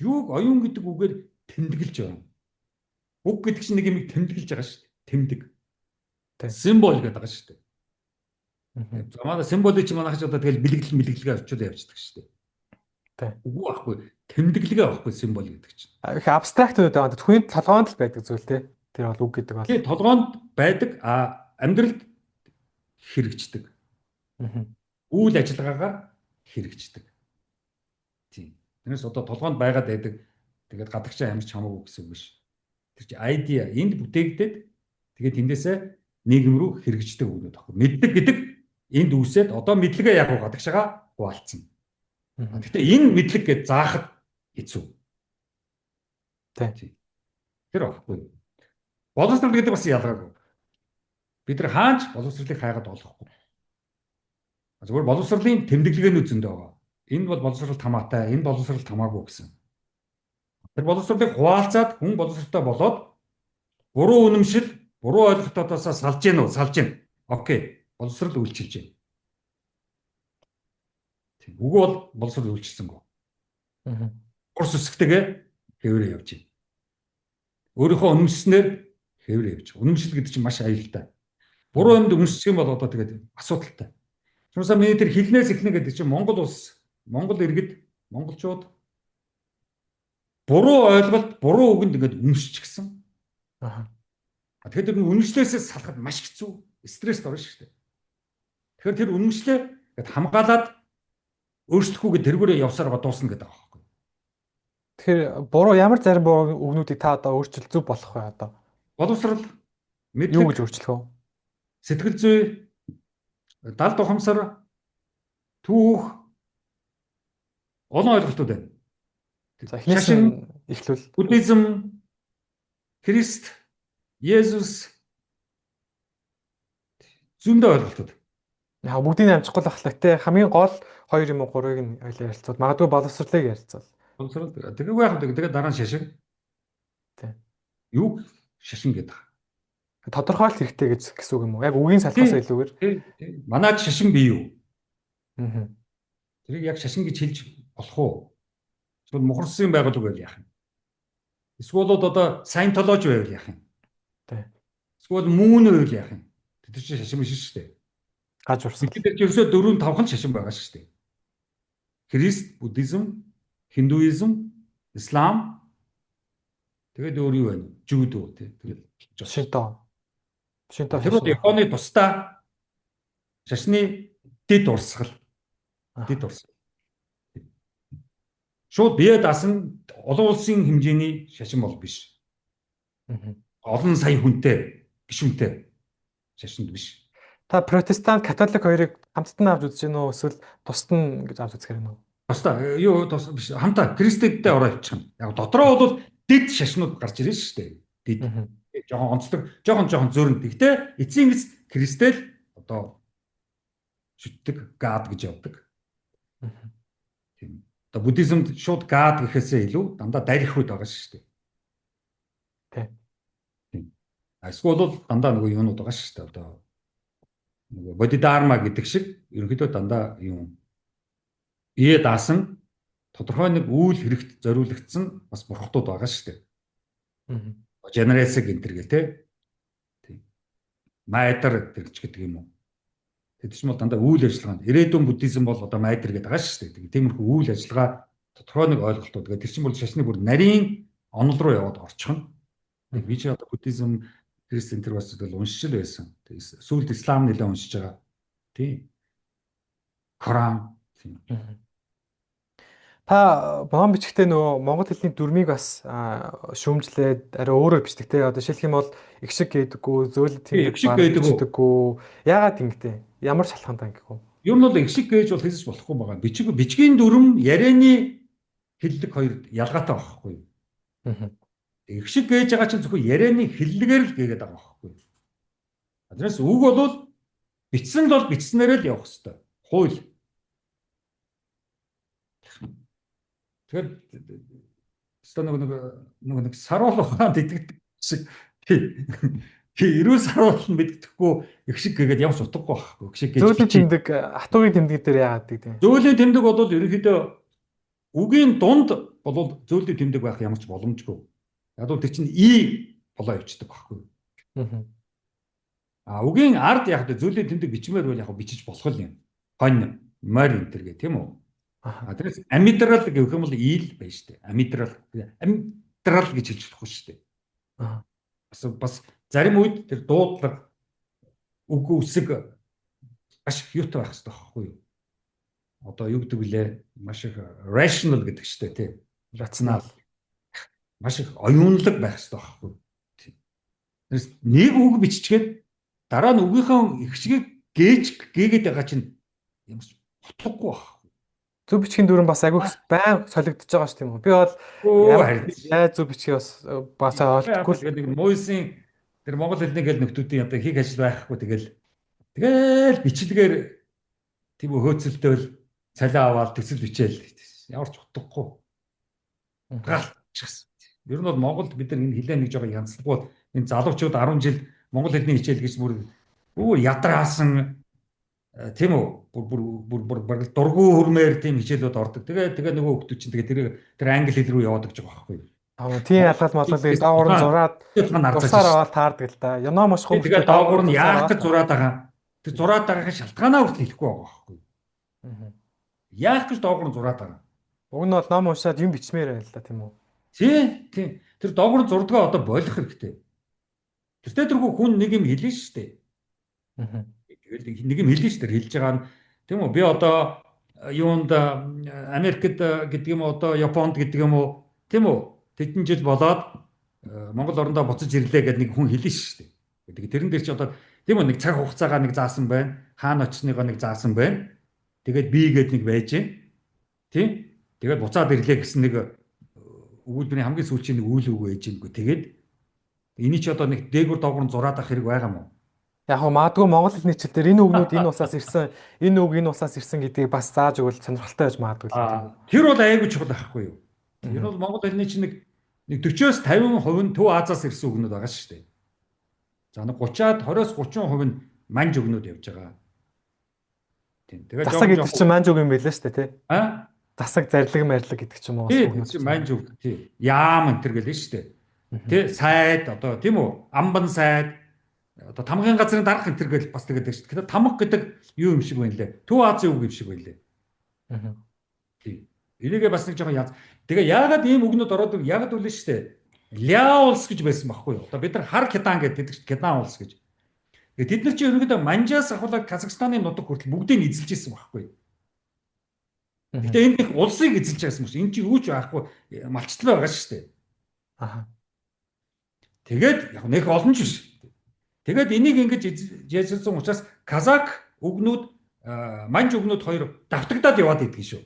Юуг оюун гэдэг үгээр тэмдэглэж байгаа. Үг гэдэг чинь нэг юм тэмдэглэж байгаа шүү дээ. Тэмдэг. Символ гэдэг байгаа шүү дээ. За манай символыг чи манайх ч одоо тэгэл бэлэглэл мэлэглэгээ орчуулаад явчихдаг шүү дээ. Тий. Үгүй байхгүй. Тэмдэглэгээ байхгүй символ гэдэг чинь. Их абстракт үү байгаа. Түүний толгоонд л байдаг зүйл тий. Тэр бол үг гэдэг бол. Тий, толгоонд байдаг, а амьдралд хэрэгждэг. Үйл ажиллагаагаар хэрэгждэг. Тийм. Тэрнээс одоо толгоонд байгаад байдаг. Тэгээд гадагшаа амьд хамаагүй гэсэн үг биш. Тэр чи idea энд бүтээгдээд тэгээд тэндээсээ нийгэм рүү хэрэгждэг үгнүүд баггүй. Мэдлэг гэдэг энд үүсээд одоо мэдлэгээ яг гадагшаага хуваалцсан. Гэхдээ энэ мэдлэг гэж заахад хэцүү. Тий. Тэр баггүй. Боловсрол гэдэг бас ялгаагүй. Бид нар хаач боловсролыг хайгаад олохгүй. Зүгээр боловсролын тэмдэглэгээнүүд зөндөө байгаа. Энэ бол боловсрол хамаатай, энэ боловсрол хамаагүй гэсэн. Тэр боловсролыг хуваалцаад хүн боловсролтой болоод буруу үнэмшил, буруу ойлголтоодоос салж гин үү? Салж гин. Окей. Боловсрол үйлчилж байна. Тийм. Үгүй бол боловсрол үйлчилсэнгүй. Аа. Курс өсгтэйгээ хэврээ явж байна. Өөрийнхөө үнэмшснээр хэврээ явж байгаа. Үнэмшил гэдэг чинь маш аюултай. Буруу юмд үнэмшчих юм бол одоо тэгээд асуудалтай. Түүнээс миний тэр хилнээс эхлэнэ гэдэг чинь Монгол улс, Монгол иргэд, монголчууд буруу ойлголт, буруу үгэнд ингээд үнэмшчихсэн. Аа. Тэгэхээр тэр үнэмшлээсээ салахад маш хэцүү, стресст орно шүү дээ. Тэгэхээр тэр үнэмшлээ ингээд хамгаалаад өөрчлөхүүгээ тэргүүрээ явсаар байгаа дуусна гэдэг байгаа байхгүй. Тэгэхээр буруу ямар зарим буруу үгнүүдийг та одоо өөрчил зөв болох вэ одоо? Боловсрол, мэдлэг, юу гэж өөрчлөх вэ? Сэтгэл зүй, далд ухамсар, түүх олон ойлголтууд байна. За эхнээс нь эхлүүл. Буддизм, Христ, Есүс зөндөө ойлголтууд. Яг бүгдийг нь амжихгүй л ахлаа. Гэтэ хамгийн гол 2 юм уу 3-ыг нь ойлоо ярилцвал магадгүй боловсролыг ярилцвал. Боловсрол тэгэхгүй яг тэгээд дараа нь шашин. Тий. Юу шашин гэдэг. Тодорхойлт хэрэгтэй гэж гэсэн үг юм уу? Яг үгийн салхаас илүүгээр. Тий. Манайд шашин бий юу? Аа. Тэрийг яг шашин гэж хэлж болох уу? Эсвэл мухарсын байгууллага байвал яах юм? Эсвэл одоо Scientology байвал яах юм? Тий. Эсвэл Moon байвал яах юм? Тэр чинь шашин биш шүү дээ. Гаж урсгал. Тэр чинь ерөөсөө 4 5хан шашин байгаа шүү дээ. Христ, буддизм, хиндуизм, ислам, тэгээд өөр юу байна? Жүдо тий. Тэгээд Шинто. Шинто. Тэр бол Японы тусдаа шашны дэд урсгал. Дэд урсгал. Шууд бие даасан олон улсын хэмжээний шашин бол биш. Олон сая хүнтэй, гишүүнтэй шашинд биш. Та протестант, католик хоёрыг хамтд нь авч үзэж гэнэ үү, эсвэл тусад нь гэж авч үзэх юм уу? Тусдаа юу тус биш, хамтаа христэдтэй ороо явчих юм. Яг дотроо бол дэд шашнууд гарч ирнэ шүү дээ. Дэд. Жохон онцлог, жохон зөрөнд. Гэхдээ эцсийн гэс христэл одоо шүтдэг, гад гэж явдаг. Тийм. Одоо буддизмд шууд гад гэхээсээ илүү дандаа дарихуд байгаа шүү дээ. Тий. Тийм. Эсвэл бол дандаа нөгөө юунууд байгаа шүү дээ. Одоо нөгөө бодидарма гэдэг шиг ерөнхийдөө дандаа юм бие даасан тодорхой нэг үйл хэрэгт зориулагдсан бас бурхтууд байгаа шүү дээ. Жанресэг энэ төр гэл те. Тийм. Майдар тэр ч гэдэг юм уу. Тэр чинь бол дандаа үйл ажиллагаа. Ирээдүйн буддизм бол одоо майдар гэдэг байгаа шүү дээ. Тиймэрхүү үйл ажиллагаа тодорхой нэг ойлголтууд. Тэгээд тэр чинь бол шашны бүр нарийн онол руу яваад орчихно. Би чи одоо буддизм, христ энэ төр бас тэгэл уншиж л байсан. Сүүлд ислам нэлээ уншиж байгаа. Тийм. Коран. Тийм. Та ном бичгтээ нөгөө монгол хэлний дүрмийг бас шүүмжлээд арай өөрөөр бичдэг те. Одоо жишээлх юм бол их шиг гэдэггүй, зөөл тэмдэг гэдэггүй. Яагаад ингэдэй? Ямар шалтгаантай ингэх вэ? Ер нь бол их шиг гэж бол хэлж болохгүй байгаа. Бичгийн дүрм, ярианы хэллэг хоёр ялгаатай байхгүй юу? Их шиг гэж байгаа чинь зөвхөн ярианы хэллэгээр л гээгээд байгаа байхгүй юу? Тэрнээс үг бол бичсэн л бол бичснээр л явах хэвээр. Хууль. Тэгэхээр өстө нөгөө нэг саруул ухаанд итгэдэг шиг эрүүл саруул нь мэддэхгүй их шиг гэгээд ямар ч утгагүй байхгүй. Их шиг гэж. Зөөлийн тэмдэг, хатуугийн тэмдэг дээр яагаад гэдэг юм? Зөөлийн тэмдэг бол ерөнхийдөө үгийн дунд бол зөөлийн тэмдэг байх ямар ч боломжгүй. Яг бол тэр чинь и болоо явчихдаг байхгүй. А үгийн ард яг зөөлийн тэмдэг бичмээр бол яг бичиж болох юм. Хонь, морь энэ төр гэ тийм үү? А тэрээс амьдрал гэх юм бол ийл байна шүү дээ. Амьдрал. Амьдрал гэж хэлж болохгүй шүү дээ. Бас зарим үед тэр дуудлага үг үсэг маш их юутай байх хэрэгтэй байхгүй юу? Одоо юу гэдэг вүлээ? Маш их rational гэдэг шүү дээ, тий. Рационал. Маш их оюунлаг байх хэрэгтэй байхгүй юу? Тэрээс нэг үг биччихээд дараа нь үгийнхээ их шигийг гээж гээгээд байгаа чинь ямар ч утгагүй байх. Зөв бичгийн дүрэм бас айгүй байн солигдож байгаа шүү тийм үү? Би бол яаж зөв бичгийг бас ойлгохгүй л. Нэг Мойсийн тэр монгол хэлний гэл нөхдүүдийн одоо хийх ажил байхгүй тэгэл бичлэгээр тийм хөөцөлдөөл цалиа аваад төсөл бичээл ямар ч утгагүй. Галчихсан. Ер нь бол Монголд бид нар энэ хэлээ нэг жоохон янзлгууд энэ залуучууд 10 жил монгол хэлний хичээл гэж бүр ядраасан тийм үү? Бүр бүр бүр дургу хөрмээр тийм хичээлүүд ордог. Тэгээ нөгөө хүмүүс чинь тэгээ тэр англи хэл рүү яваад гэж байгаа байхгүй юу? Аа тийм ялгал малгалыг доогуур нь зураад дурсаар аваад таардаг л да. Яно маш хүмүүс тэгээ доогуур нь яах гэж зураад байгаа. Тэр зураад байгаагийн шалтгаанаа хүртэл хэлэхгүй байгаа байхгүй юу? Яах гэж доогуур нь зураад байгаа. Уг нь бол ном уншаад юм бичмээр байна л да тийм үү? Тий, тий. Тэр доогуур нь зурдгаа одоо болох хэрэгтэй. Тэртээ тэргүй хүн нэг юм хэлнэ шүү дээ. Тэгэл нэг юм хэлнэ шүү дээ. Хэлж байгаа нь тийм үү? Би одоо юунд Америкт гэдэг юм уу, одоо Японд гэдэг юм уу, тийм үү? Тэдэн жил болоод Монгол орондоо буцаж ирлээ гэдэг нэг хүн хэлнэ шүү дээ. Тэгээ тэрэн дээр чи одоо тийм үү, нэг цаг хугацаагаа нэг заасан байна. Хаана очсныгоо нэг заасан байна. Тэгээд би гээд нэг байж гин. Тийм? Тэгээд буцаад ирлээ гэсэн нэг өгүүлбэрийн хамгийн сүүлийн нэг үйл үг байж гингүй. Тэгээд эний чи одоо нэг дээгүр доогуур нь зураад авах хэрэг байгаа юм уу? Яг хөө магадгүй монгол хэлний хичээл дээр энэ үгнүүд энэ улсаас ирсэн, энэ үг энэ улсаас ирсэн гэдгийг бас зааж өгвөл сонирхолтой байж магадгүй л тийм. Тэр бол аягүй чухал байхгүй юу? Тэр бол монгол хэлний чинь нэг 40-оос 50% нь Төв Азиас ирсэн үгнүүд байгаа шүү дээ. За нэг 30-аад 20-оос 30% нь манж үгнүүд явж байгаа. Тийм. Тэгээд засаг гэдэг чинь манж үг юм байлаа шүү дээ, тий? Аа? Засаг зарлиг марилга гэдэг ч юм уу бас үгнүүд чинь манж үг тий. Яам энэ төр гэлээ шүү дээ. Тий сайд одоо тийм үү? Амбан сайд одоо тамгын газрын дарга энэ төр гэл бас тэгээд шүү дээ. Тэгэхээр тамга гэдэг юу юм шиг байна лээ. Төв Азийн үг юм шиг байна лээ. Тий. Энийгээ бас нэг жоохон яз. Тэгээ яагаад ийм үгнүүд ороод яагаад үлээ шүү дээ. Ляа улс гэж байсан байхгүй юу? Одоо бид нар хар кедан гэдэг шүү дээ. Кедан улс гэж. Тэгээ тэд нар чинь ерөнхийдөө Манжаас ахуулаад Казахстаны нутаг хүртэл бүгдийг эзэлж ирсэн байхгүй юу? Гэтэ энд их улсыг эзэлж байсан юм шиг. Энд чинь юу ч байхгүй малчтлаа байгаа шүү дээ. Аха. Тэгээд яг нэх олон ч биш. Тэгээд энийг ингэж яжсан учраас казак үгнүүд манж үгнүүд хоёр давтагдаад яваад идэгэн шүү.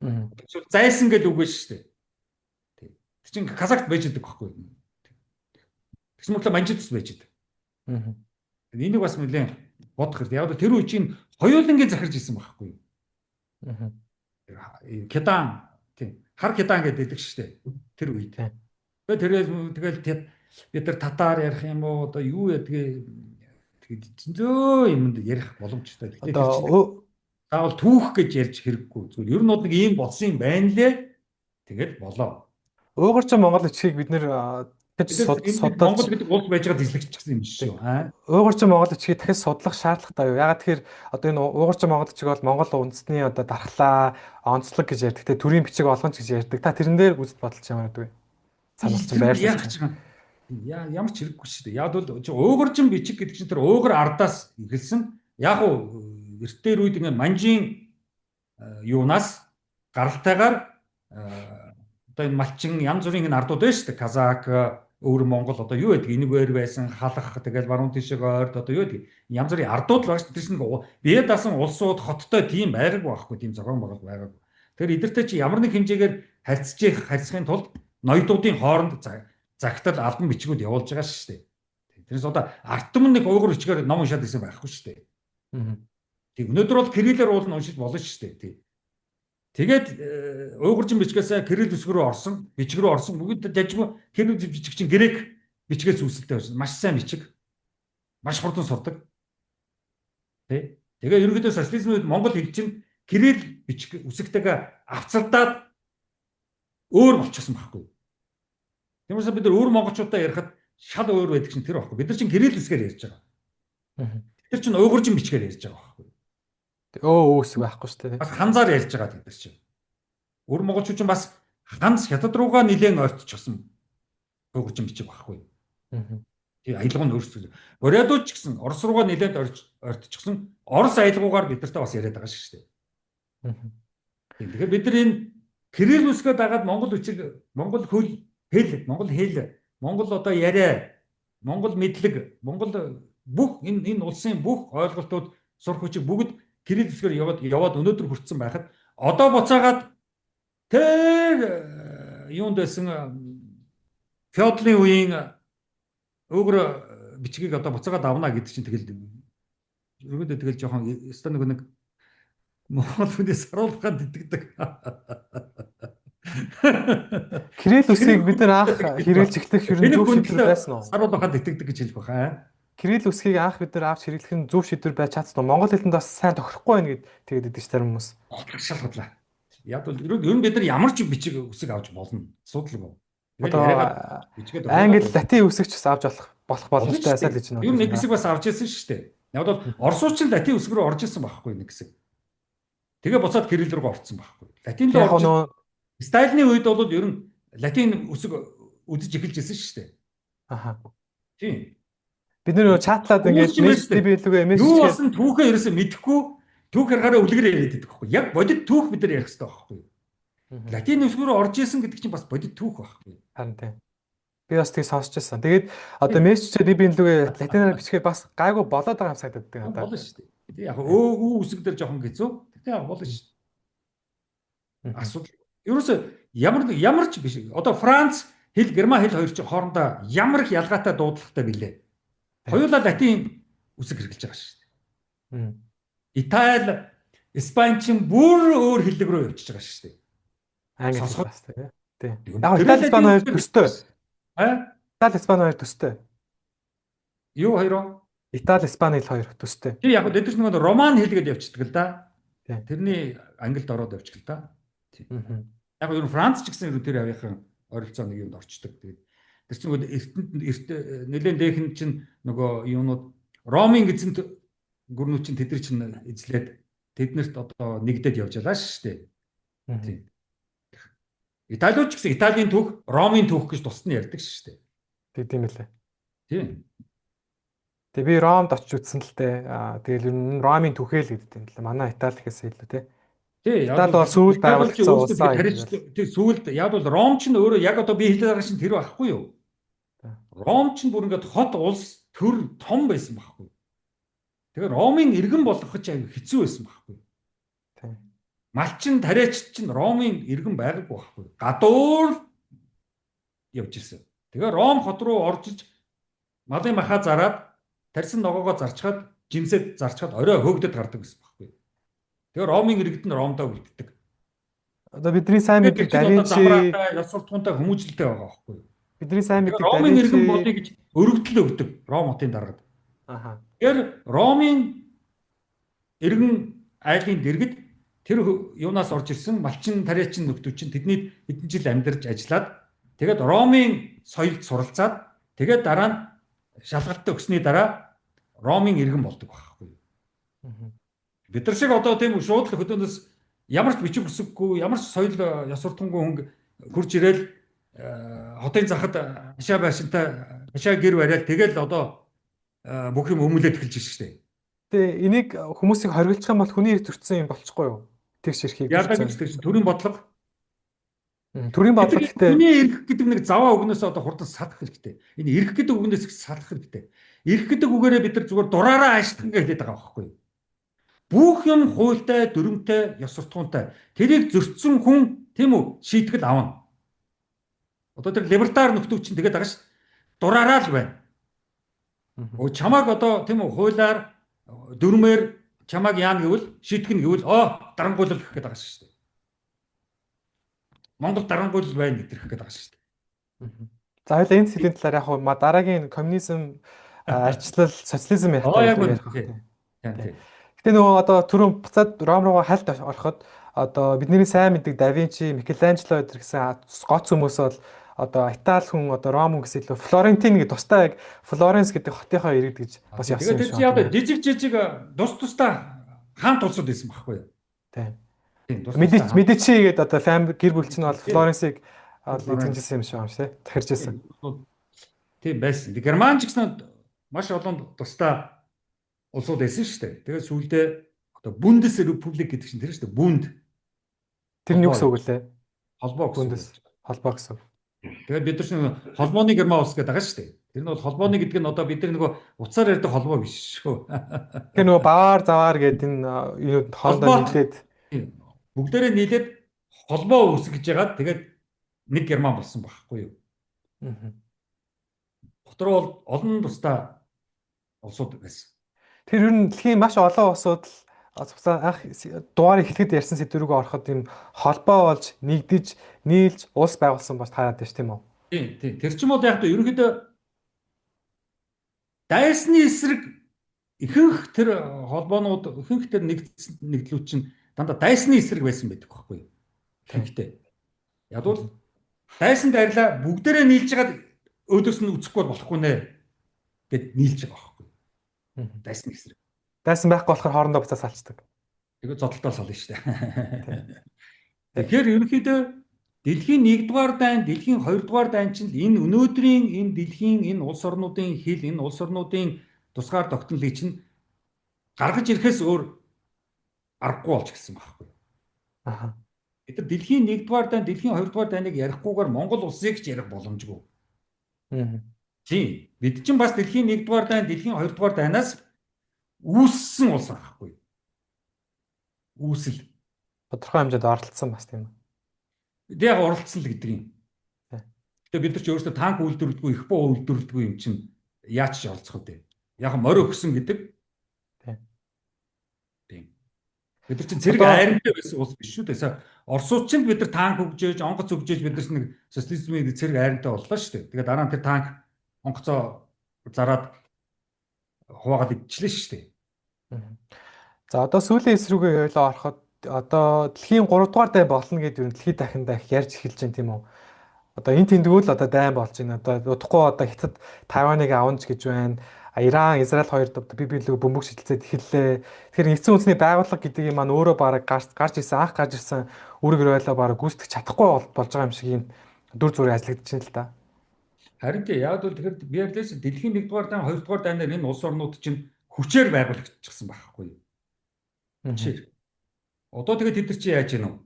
Эсвэл зайсан гэдэг үг шүү дээ. Тэр чинь казакт байж идэг байхгүй. Тэгсэн мөртлөө манжид бас байж идэг. Энийг бас нэлээд бодох хэрэгтэй. Яг тэр үе чинь хоёулангийн захирж исэн байхгүй. Кедан тийм хар кедан гэдэг шүү дээ. Тэр үед. Тэгээд тэгэл бид нар татар ярих юм уу одоо юу ядгийг тэгээд зөнзөө юмд ярих боломжтой. Гэхдээ одоо заавал түүх гэж ярьж хэрэггүй. Зүгээр ер нь бол нэг ийм болсон юм байна лээ. Тэгээд болоо. Уугарчин Монгол бичгийг бид нэр дахиж судлах Монгол гэдэг улс байж байгаа эзлэгчсэн юм биш үү? Уугарчин Монгол бичгийг дахиж судлах шаардлагатай юу? Ягаад тэгэхээр одоо энэ уугарчин Монгол бичиг бол Монгол үндэсний одоо дархлаа, онцлог гэж ярьдаг. Тэ төрийн бичиг болгон ч гэж ярьдаг. Та тэрэн дээр үзэл бодол чи ямар гэдэг вэ? Санал чинь байрлал чинь. Яа ямар ч хэрэггүй шүү дээ. Яг бол уугарчин бичиг гэдэг чинь тэр уугар ардаас эхэлсэн. Яг уу эртээр үед ингээ манжийн юунаас гаралтайгаар одоо энэ малчин янз бүрийн энэ ардууд байна шүү дээ. Казак, өвөр Монгол одоо юу гэдэг энэгээр байсан халах тэгэл баруун тишээ ойрд одоо юу гэдэг янз бүрийн ардууд л байгаа шүү дээ. Тэр чинь бие даасан улсууд хоттой тийм байгаагүй байхгүй, тийм зохион байгуулалт байгаагүй. Тэгэхээр эдгэртэй чи ямар нэг хэмжээгээр харьцаж харьцахын тулд ноёдуудын хооронд загтал албан бичгүүд явуулж байгаа шүү дээ. Тэрнээс одоо артм нэг уугар бичгээр ном уншаад байсан байхгүй шүү дээ. Тийм өнөөдөр бол кириллээр уул нь уншиж болно шүү дээ. Тийм. Тэгээд уугарчин бичгээсээ кирилл үсэг рүү орсон, бичиг рүү орсон. Бүгд дажгүй кирилл бичиг чинь грек бичгээс үүсэлтэй байсан. Маш сайн бичиг. Маш хурдан сурдаг. Тэ. Тэгээ ерөнхийдөө социализмын үед Монгол хэл чинь кирилл бичиг үсэгтэйгээ авцалдаад өөр болчихсон байхгүй. Тийм учраас бид нар өөр монголчуудаа ярихад шал өөр байдаг чинь тэр байхгүй. Бид нар чинь кирилл үсгээр ярьж байгаа. Тэр чинь уугарчин бичгээр ярьж байгаа байхгүй. Өө үсэг байхгүй шүү дээ. Бас ханзаар ярьж байгаа тэд нар чинь. Өөр монголчууд чинь бас ханз хятад руугаа нилээн ойртчихсон уугарчин бичиг байхгүй. Тий аялга нь өөрчлөлт. Бурядууд ч гэсэн Орос руугаа нилээн ойртчихсон Орос аялгуугаар бид нартай бас яриад байгаа шүү дээ. Тэгэхээр бид нар энэ кирилл үсгээ дагаад монгол бичиг, монгол хөл, монгол хэл, монгол одоо яриа, монгол мэдлэг, монгол бүх энэ улсын бүх ойлголтууд сурах хүчиг бүгд кирилл үсгээр яваад өнөөдөр хүртсэн байхад одоо буцаагаад тэр юунд байсан феодлын үеийн өгөр бичгийг одоо буцаагаад авна гэдэг чинь тэгэл ерөөдөө тэгэл жоохон ёстой нэг Монгол хүний саруулханд итгэдэг. Кирилл үсгийг бид нар анх хэрэглэж эхлэх ер нь зөв шийдвэр байсан уу? Саруулханд итгэдэг гэж хэлэх баха. Кирилл үсгийг анх бид нар авч хэрэглэх нь зөв шийдвэр байж чадсан уу? Монгол хэлэнд бас сайн тохирохгүй байна гэд тэгээд идэг зарим хүмүүс. Шал худлаа. Яг бол ер нь бид нар ямар ч бичиг үсэг авч болно. Асуудалгүй. Одоо англи, латин үсэг ч бас авч болох боломжтой байсаа л гэж байна. Ер нь нэг хэсэг бас авч ирсэн шүү дээ. Яг бол Оросууд ч латин үсэг рүү орж ирсэн байхгүй нэг хэсэг. Тэгээ буцаад кирилл рүү орцсон байхгүй. Латин руу орж Сталины үед бол ер нь латин үсэг үзэж эхэлж ирсэн шүү дээ. Аха. Тийм. Бид нэр чатлаад ингээд мессеж лүгээ мессеж юу болсон түүхээ ерөөсөө мэдэхгүй түүх ярихаараа үлгэр яриад байдаг байхгүй. Яг бодит түүх бид нар ярих хэрэгтэй байхгүй. Латин үсэг рүү орж исэн гэдэг чинь бас бодит түүх байхгүй. Харин тийм. Би бас тийг сонсч байсан. Тэгээд одоо мессежээ би лүгээ латинаар бичгээр бас гайгүй болоод байгаа юм санагдаад надад. Болно шүү дээ. Тийм яг өө үсэг дээр жоохон хэцүү. Тэгтээ яг болно шүү дээ. Асуудал ерөөсөө ямар ч биш. Одоо Франц хэл, Герман хэл хоёр чинь хоорондоо ямар их ялгаатай дуудлагатай билээ. Хоёулаа латин үсэг хэрэглэж байгаа шүү дээ. Итали, Испани чинь бүр өөр хэллэг рүү явчихж байгаа шүү дээ. Англи бас тийм. Яг Итали, Испани хоёр төстэй. Аа? Итали, Испани хоёр төстэй. Юу хоёроо? Итали, Испани хэл хоёр төстэй. Тий яг тэд нар нэг роман хэл гэдээ явчихдаг л да. Тэрний ангилд ороод явчих л да. Тийм. Яг нь Франц ч гэсэн ер нь тэр авийнхаа ойролцоо нэг юмд орчдөг. Тэгээд тэр чинь эрт нэлээд дээхэн чинь нөгөө юунууд Ромын эзэнт гүрнүүд чинь тэд нар чинь эзлээд тэднэрт одоо нэгдээд явж байгаа шүү дээ. Тийм. Италиуд ч гэсэн Италийн түүх, Ромын түүх гэж тусад нь ярьдаг шүү дээ. Тийм ээ. Тийм. Тэгээ би Ромд очиж үзсэн л дээ. Аа тэгэл ер нь Ромын түүхэл гэдэг юм л. Манай Итали гэхээс илүү те. Тий, Итали бол сүүлд байгуулагдсан улсаа. Тий, сүүлд яг бол Ром ч өөрөө яг одоо би хэлээд байгаа чинь тэр байхгүй юу? Ром ч бүр ингээд хот улс төр том байсан байхгүй. Тэгээ Ромын иргэн болгох ч аюу хэцүү байсан байхгүй. Тий. Малчин тариач чинь Ромын иргэн байгаагүй байхгүй. Гадуур явж ирсэн. Тэгээ Ром хот руу орж иж малын махаа зараад тарьсан ногоогоо зарчхаад жимсэд зарчхаад орой хөөгдөд гардаг гэсэн байхгүй. Тэгээ Ромын иргэд нь Ромдоо үлддэг. Одоо бидний сайн мэддэг Да Винчи ёс суртахуунтай хүмүүжлэлтэй байгаа байхгүй. Бидний сайн мэддэг Ромын иргэн болъё гэж өргөдөл өгдөг Ром хотын даргад. Аха. Тэгэхээр Ромын иргэн айлын дэргэд тэр юунаас орж ирсэн малчин тариачин нөхдүүд чинь тэдний хэдэн жил амьдарч ажиллаад тэгээд Ромын соёлд суралцаад тэгээд дараа нь шалгалттай өгсөний дараа Ромын иргэн болдог байхгүй. Бид нар шиг одоо тийм шууд л хөдөөнөөс ямар ч бичиг үсэггүй, ямар ч соёл ёс суртахуунгүй хүн хурж ирээл хотын захад хашаа байшинтай хашаа гэр бариад тэгэл одоо бүх юм өмлөд эхэлж штэ. Тэгээ энийг хүмүүсийг хоригдчих юм бол хүний эрх зөрчсөн юм болчихгүй юу? Тэгш эрхийг. Яагаад гэж тэгш төрийн бодлого. Төрийн бодлого гэхдээ хүний эрх гэдэг нэг заваа үгнээс одоо хурдан салах хэрэгтэй. Энэ эрх гэдэг үгнээс их салах хэрэгтэй. Эрх гэдэг үгээрээ бид нар зүгээр дураараа аашдах гэж хэлээд байгаа байхгүй юу? Бүх юм хуультай, дүрмтэй, ёс суртахуунтай. Тэрийг зөрчсөн хүн тийм үү шийтгэл авна. Одоо тэр либертар нөхдүүд чинь тэгээд байгаа ш. Дураараа л байна. Өө чамааг одоо тийм үү хуулиар дүрмээр чамааг яана гэвэл шийтгэн гэвэл дарангуйлал гэх гээд байгаа шүү дээ. Монгол дарангуйлал байна гэдэг гээд байгаа шүү дээ. За хоёлаа энэ сэдвийн талаар яг хөө дараагийн коммунизм, арчлал, социализм ярих. Яг тийм. Гэтэ нөгөө одоо түрүүн буцаад Ром руугаа хальт ороход одоо бидний сайн мэддэг Да Винчи, Микеланджело гэдэг гэсэн гоц хүмүүс бол одоо Итали хүн, одоо Ром хүн гэсэн илүү Флорентин гэдэг тусдаа яг Флоренс гэдэг хотынхоо иргэд гэж бас явсан юм шиг. Тэгээд тэр жижиг жижиг тус тусдаа хаант улсууд байсан байхгүй юу? Тийм. Медичи гэдэг одоо фам гэр бүл чинь бол Флоренсыг эзэмжсэн юм шиг юм шиг захирч байсан. Тийм байсан. Герман ч гэсэн маш олон тусдаа улсууд байсан шүү дээ. Тэгээд сүүлдээ одоо Бундес Републик гэдэг чинь тэр шүү дээ. Бунд. Тэр нь юу гэсэн үг лээ? Холбоо гэсэн. Бундес холбоо гэсэн. Тэгээд бид нар чинь холбооны Герман улс гэдэг байгаа шүү дээ. Тэр нь бол холбооны гэдэг нь одоо бид нар нөгөө утсаар ярьдаг холбоо биш шүү. Тэр нөгөө бавар заваар гэдэг энэ юунууд хоорондоо нийлээд бүгдээрээ нийлээд холбоо үүсгэж ягаад тэгээд нэг Герман болсон байхгүй юу? Дотор бол олон тусдаа улсууд байсан. Тэр ер нь дэлхийн маш олон улсууд л анх дугаар эхлэхэд ярьсан сэдв рүүгээ ороход юм холбоо болж нэгдэж нийлж улс байгуулсан бас таарад байна тийм үү? Тийм тийм. Тэр чинь бол яг ерөнхийдөө дайсны эсрэг ихэнх тэр холбоонууд ихэнх тэр нэгдсэн нэгдлүүд чинь дандаа дайсны эсрэг байсан байдаг байхгүй юу? Ихэнхдээ. Яг бол дайсан дайрлаа бүгдээрээ нийлж хагаад өөдөөс нь үзэхгүй болохгүй нэ гэд нийлж байгаа байхгүй юу? Дайсны эсрэг. Дайсан байхгүй болохоор хоорондоо буцаа салцдаг. Тэгээд зодолтоо сална шүү дээ. Тэгэхээр ерөнхийдөө дэлхийн 1-р дайн, дэлхийн 2-р дайн чинь энэ өнөөдрийн энэ дэлхийн энэ улс орнуудын хил, энэ улс орнуудын тусгаар тогтнолыг чинь гаргаж ирэхээс өөр аргагүй болж гисэн байхгүй. Аа. Бид нар дэлхийн 1-р дайн, дэлхийн 2-р дайныг ярихгүйгээр Монгол улсыг ч ярих боломжгүй. Аа. Тийм. Бид чинь бас дэлхийн 1-р дайн, дэлхийн 2-р дайнаас үүссэн улс байхгүй. Үүсэл. Тодорхой хэмжээнд оролцсон бас тийм үү? Тэг яг оролцсон л гэдэг юм. Гэтэ бид нар ч өөрсдөө танк үйлдвэрлэдэггүй, их буу үйлдвэрлэдэггүй юм чинь яаж ч оролцох вэ? Яг морь өгсөн гэдэг. Тийм. Бид нар чинь цэрэг айрамтай байсан улс биш шүү дээ. Оросууд чинь бид нар танк өгжээж, онгоц өгжээж бид нар нэг социализмын цэрэг айрамтай боллоо шүү дээ. Тэгээ дараа нь тэр танк онгоцоо зараад хуваагаад идчихлээ шүү дээ. За одоо сүүлийн хэс рүүгээ хоёлоо ороход одоо дэлхийн 3 дугаар дайн болно гэдээ ер нь дэлхийд дахин дахь ярьж эхэлж байна, тийм үү? Одоо энэ тэндгүүл одоо дайн болж байна. Одоо удахгүй одоо Хятад Тайваныг авна ч гэж байна. Иран, Израиль хоёр бие биелэг бөмбөг шилжээд эхэллээ. Тэгэхээр нэгдсэн үндэсний байгууллага гэдэг юм маань өөрөө бараг гарч ирсэн, анх гарч ирсэн үүрэг ройлоо бараг гүйцэтгэх чадахгүй болж байгаа юм шиг юм дүр зураг ажиглагдаж байна л да. Харин тий, яг бол тэгэхээр би ярьлаа шүү, дэлхийн 1-р дайн, 2-р дайнаар энэ улс орнууд чинь хүчээр байгуулагдчихсан байхгүй юу? Хүчээр. Одоо тэгээд тэд нар чи яаж гэнэ вэ?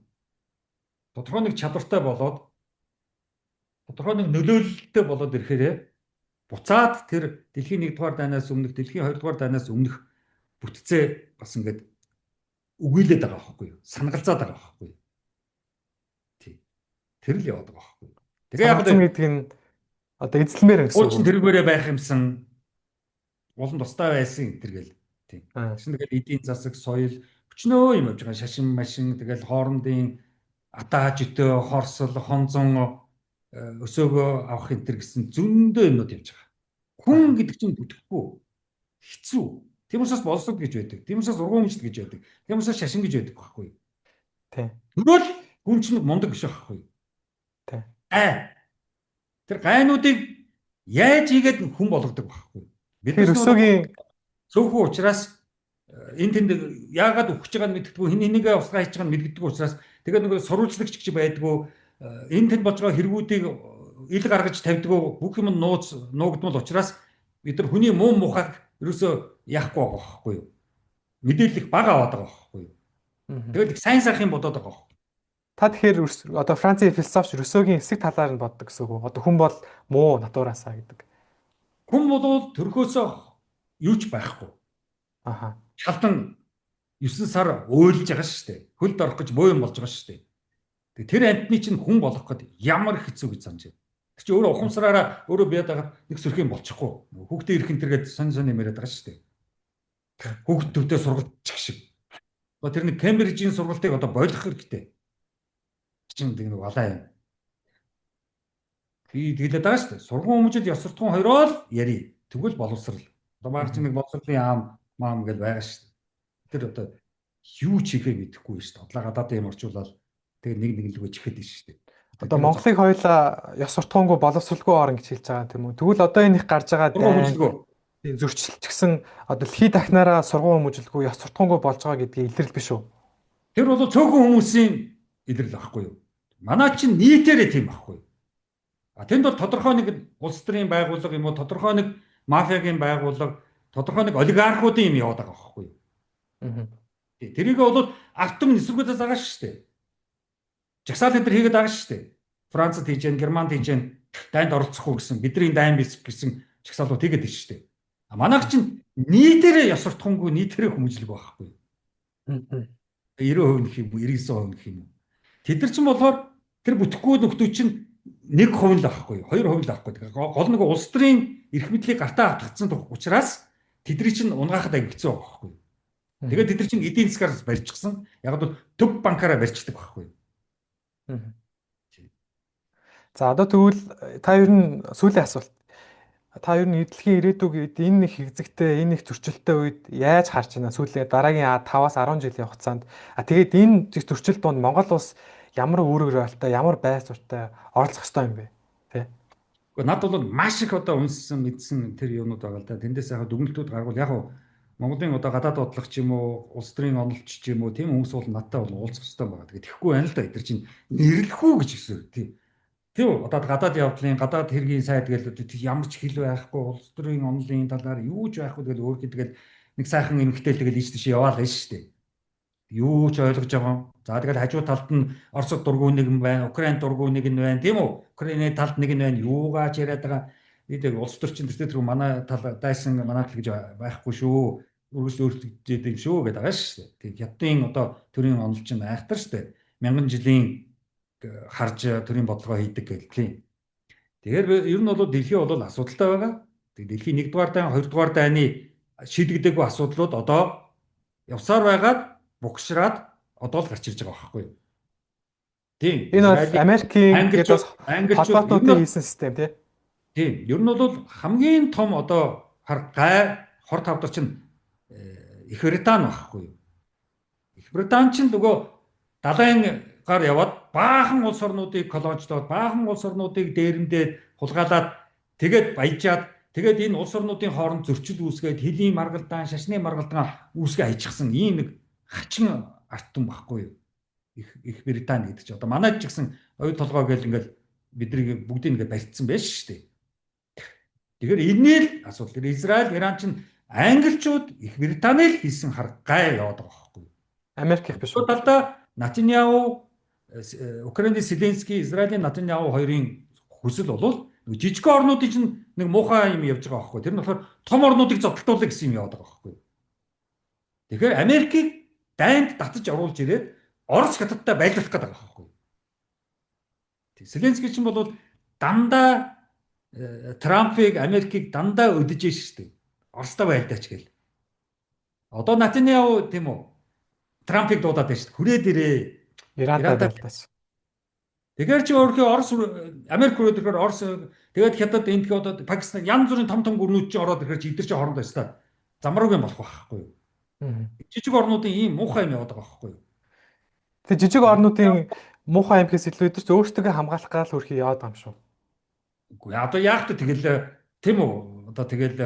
Тодорхой нэг чадвартай болоод, тодорхой нэг нөлөөлөлттэй болоод ирэхээрээ буцаад тэр дэлхийн 1-р дайнаас өмнөх, дэлхийн 2-р дайнаас өмнөх бүтцээ бас ингээд үгүйлээд байгаа байхгүй юу? Сангалзаад байгаа байхгүй юу? Тий. Тэр л яваад байгаа байхгүй юу? Тэгээ яг гэдэг нь одоо эзлэмээр гэсэн үг. Уучин тэргээрээ байх юмсан, улан тусдаа байсан энэ төр гэл. Тий. Тэгсэн тэгэл эдийн засаг, соёл өчнөө юм явж байгаа. Шашин, машин, тэгэл хоорондын атаа житөө, хорсол, хонзон, өсөөгөө авах энэ төр гэсэн зөндөө юмнууд явж байгаа. Хүн гэдэг чинь бүтэхгүй хэцүү. Тийм учраас боловсрол гэж байдаг. Тийм учраас ургамжлт гэж байдаг. Тийм учраас шашин гэж байдаг байхгүй юу? Тий. Төрөөл хүн чинь мундаг биш байхгүй юу? Тий. Гай. Тэр гайнуудыг яаж хийгээд хүн болгодог байхгүй юу? Бид өсөөгийн цөөхөн учраас энэ тэнд яагаад өгч байгааг нь мэддэггүй, хэн энийгээ услгаа хийж байгааг нь мэддэггүй учраас тэгээд нэг сурвалжлагч гэж байдгүй, энэ тэнд болж байгаа хэрэгүүдийг ил гаргаж тавьдгүй, бүх юм нууц нуугдмал учраас бид нар хүний муу мухайг ерөөсөө яахгүй байгаа байхгүй юу? Мэдээлэл их бага аваад байгаа байхгүй юу? Тэгэл их сайн сайхан бодоод байгаа байхгүй. Та тэгэхээр одоо Францын философч Русогийн эсрэг талаар нь боддог гэсэн үг үү? Одоо хүн бол муу натураасаа гэдэг. Хүн бол төрхөөсөө юу ч байхгүй. Аха. Шалдан 9 сар уйлж байгаа шүү дээ. Хөлд орох гэж боо юм болж байгаа шүү дээ. Тэр амтны чинь хүн болох гээд ямар хэцүү гэж санаж байна. Тэр чинь өөрөө ухамсараараа өөрөө бие дагаад нэг сөрхийн болчихгүй. Хүүхдээ ирэх энэ төргээд сонь сонь юм яриад байгаа шүү дээ. Хүүхд төвдөө сургалчих шиг. Одоо тэр нэг Кембрижийн сургалтыг одоо болох хэрэгтэй. Чинь нэг балаа юм. Би тэгэлээд байгаа шүү дээ. Сургууль хүмүүжил, ёс суртахуун хоёроо л ярий. Тэгвэл боловсрал. Одоо баг чинь нэг боловсролын аам маам гэж байгаа шүү дээ. Тэр одоо юу ч хийхээ мэдэхгүй шүү дээ. Удлаа гадаадын юм орчуулаад тэгээ нэг нэг лүгөө чихээд шүү дээ. Одоо Монголыг хоёулаа ёс суртахуунгүй, боловсралгүй орн гэж хэлж байгаа юм, тийм үү? Тэгвэл одоо энэ их гарч байгаа дайн зөрчил ч гэсэн одоо дэлхийд дахнаараа сургууль хүмүүжлгүй, ёс суртахуунгүй болж байгаа гэдгийг илрэл биш үү? Тэр бол цөөхөн хүмүүсийн илрэл байхгүй юу? Манай чинь нийтээрээ тийм байхгүй юу? А тэнд бол тодорхой нэг улс төрийн байгууллага юм уу, тодорхой нэг мафиагийн байгууллага, тодорхой нэг олигархуудын юм яваад байгаа байхгүй юу? Тэрийг бол автом эсэргүүцээс байгаа шүү дээ. Жагсаал энэ төр хийгээд байгаа шүү дээ. Францад хийж гэн, Германд хийж гэн, дайнд оролцохгүй гэсэн, бидний дайн биш гэсэн жагсаалууд хийгээд байна шүү дээ. А манайх чинь нийтээрээ ёс суртахуунгүй, нийтээрээ хүмүүжлэг байхгүй юу? 90% нөх юм уу, 99% нөх юм уу? Тэд нар чинь болохоор тэр бүтэхгүй нөхдүүд чинь 1% л байхгүй юу? 2% л байхгүй. Гол нэг улс төрийн эрх мэдлийг гартаа автгацсан учраас тэдний чинь унгаахад аяг хэцүү байгаа байхгүй юу? Тэгээд тэд нар чинь эдийн засгаар барьчихсан. Яг бол төв банкаараа барьчихдаг байхгүй юу? За одоо тэгвэл та ер нь сүүлийн асуулт. Та ер нь дэлхийн ирээдүг энэ нэг хэрэгцээтэй, энэ их зөрчилтэй үед яаж харж байна? Сүүлийн дараагийн 5-аас 10 жилийн хугацаанд. А тэгээд энэ зөрчил донд Монгол улс ямар үүрэг ролтой, ямар байр суурьтай оролцох ёстой юм бэ? Тэ? Гэхдээ над бол маш их одоо үнссэн, мэдсэн тэр юмнууд байгаа л да. Тэндээс яг дүгнэлтүүд гаргуул яг Монголын одоо гадаад бодлого ч юм уу, улс төрийн онолч ч юм уу, тийм хүмүүс бол надтай бол уулзах хэрэгтэй байгаа. Тэгээд тэгэхгүй байна л да. Эдгээр чинь нэрлэхгүй гэж хэлсэн. Тийм. Тийм үү? Одоо гадаад явдлын, гадаад хэргийн сайд гээл ямар ч хэл байхгүй, улс төрийн онолын талаар юу ч байхгүй, тэгэл өөр гэдэг нэг сайхан эмэгтэй л тэгэл ийш тийш яваал байна шүү дээ. Юу ч ойлгож байгаа. За тэгэл хажуу талд нь Оросд дургүй нэг нь байна, Украинд дургүй нэг нь байна, тийм үү? Украины талд нэг нь байна. Юугаач яриад байгаа. Би улс төр чинь тэр манай тал дайсан манай тал гэж байхгүй шүү. Үргэлж өөрчлөгдөж юм шүү гэдэг байгаа шүү дээ. Тийм хятадын одоо төрийн онол чинь айхтар шүү дээ. Мянган жилийн харж төрийн бодлогоо хийдэг гэл тийм. Тэгэхээр ер нь бол дэлхий бол асуудалтай байгаа. Тэг дэлхийн 1-р дайн, 2-р дайны шийдэгдээгүй асуудлууд одоо явсаар байгаад бугшраад одоо л гарч ирж байгаа байхгүй юу? Тийм. Энэ бол Америкийн гээд бас холбоотнуудын хийсэн систем тий. Тийм. Ер нь бол хамгийн том одоо хар гай хор тавдар чинь Их Британи байхгүй юу? Их Британи ч нөгөө далайн гар яваад баахан улс орнуудыг колончлоод, баахан улс орнуудыг дээрэмдээд хулгайлаад, тэгээд баяжаад, тэгээд энэ улс орнуудын хооронд зөрчил үүсгээд, хөлийн маргалдаан, шашны маргалдаан үүсгээ хайчихсан ийм нэг хачин арт түмэн байхгүй юу? Их Британи гэдэг чинь одоо манайд ч гэсэн оюу толгой гэл ингээл биднийг бүгдийг ингээд барьцсан байж шүү дээ. Тэгэхээр энэний л асуудал. Израиль, Иран чинь англичууд Их Британи л хийсэн харгай яваад байгаа байхгүй юу? Америк их биш. Нөгөө талдаа Натаньяху, Украины Зеленский, Израилийн Натаньяху хоёрын хүсэл бол жижиг орнуудын чинь нэг муухай юм явж байгаа байхгүй. Тэр нь болохоор том орнуудыг зодтолтуулах гэсэн юм яваад байгаа байхгүй. Тэгэхээр Америкийг дайнд татаж оруулж ирээд Орос хятадтай байлдах гэдэг байгаа байхгүй. Зеленский чинь бол дандаа Трампыг, Америкийг дандаа өдөж шүү дээ. Оростой байлдаач гэл. Одоо Натаньяху тийм үү? Трампыг дуудаад байна шүү дээ. Хүрээд ирээ. Ирантай байлдаач. Тэгэхээр чи өөрхөө Орос Америк хүрээд ирэхээр Орос тэгээд Хятад энд одоо Пакистан янз бүрийн том том гүрнүүд чи ороод ирэхээр чи эдгээр чи хоорондоо өстой замруугийн болох байхгүй юу? Жижиг орнуудын ийм муухай юм яваад байгаа байхгүй юу? Тэг жижиг орнуудын муухай юм гэхээс илүү эдгээр чи өөрсдөө хамгаалах гал хөрхий яваад байгаа юм шүү. Үгүй одоо яах вэ тэгэл тийм үү? Одоо тэгэл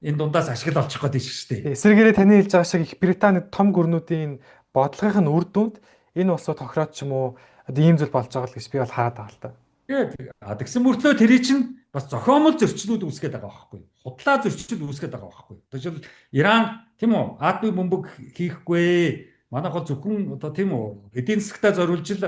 энэ дундаас ашигла олчих гээд шүү дээ. Эсвэргээрээ таны хэлж байгаа шиг Их Британи том гүрнүүдийн бодлогын үр дүнд энэ улсууд тохироод ч юм уу одоо ийм зүйл болж байгаа л гэж би бол хараад байгаа л та. Тэгээд тэгсэн мөртлөө тэрий чинь бас зохиомол зөрчлүүд үүсгээд байгаа байхгүй юу? Худлаа зөрчил үүсгээд байгаа байхгүй юу? Жишээл Иран тийм үү? Атомын бөмбөг хийхгүй. Манайх бол зөвхөн одоо тийм үү? Эдийн засгтаа зориулж л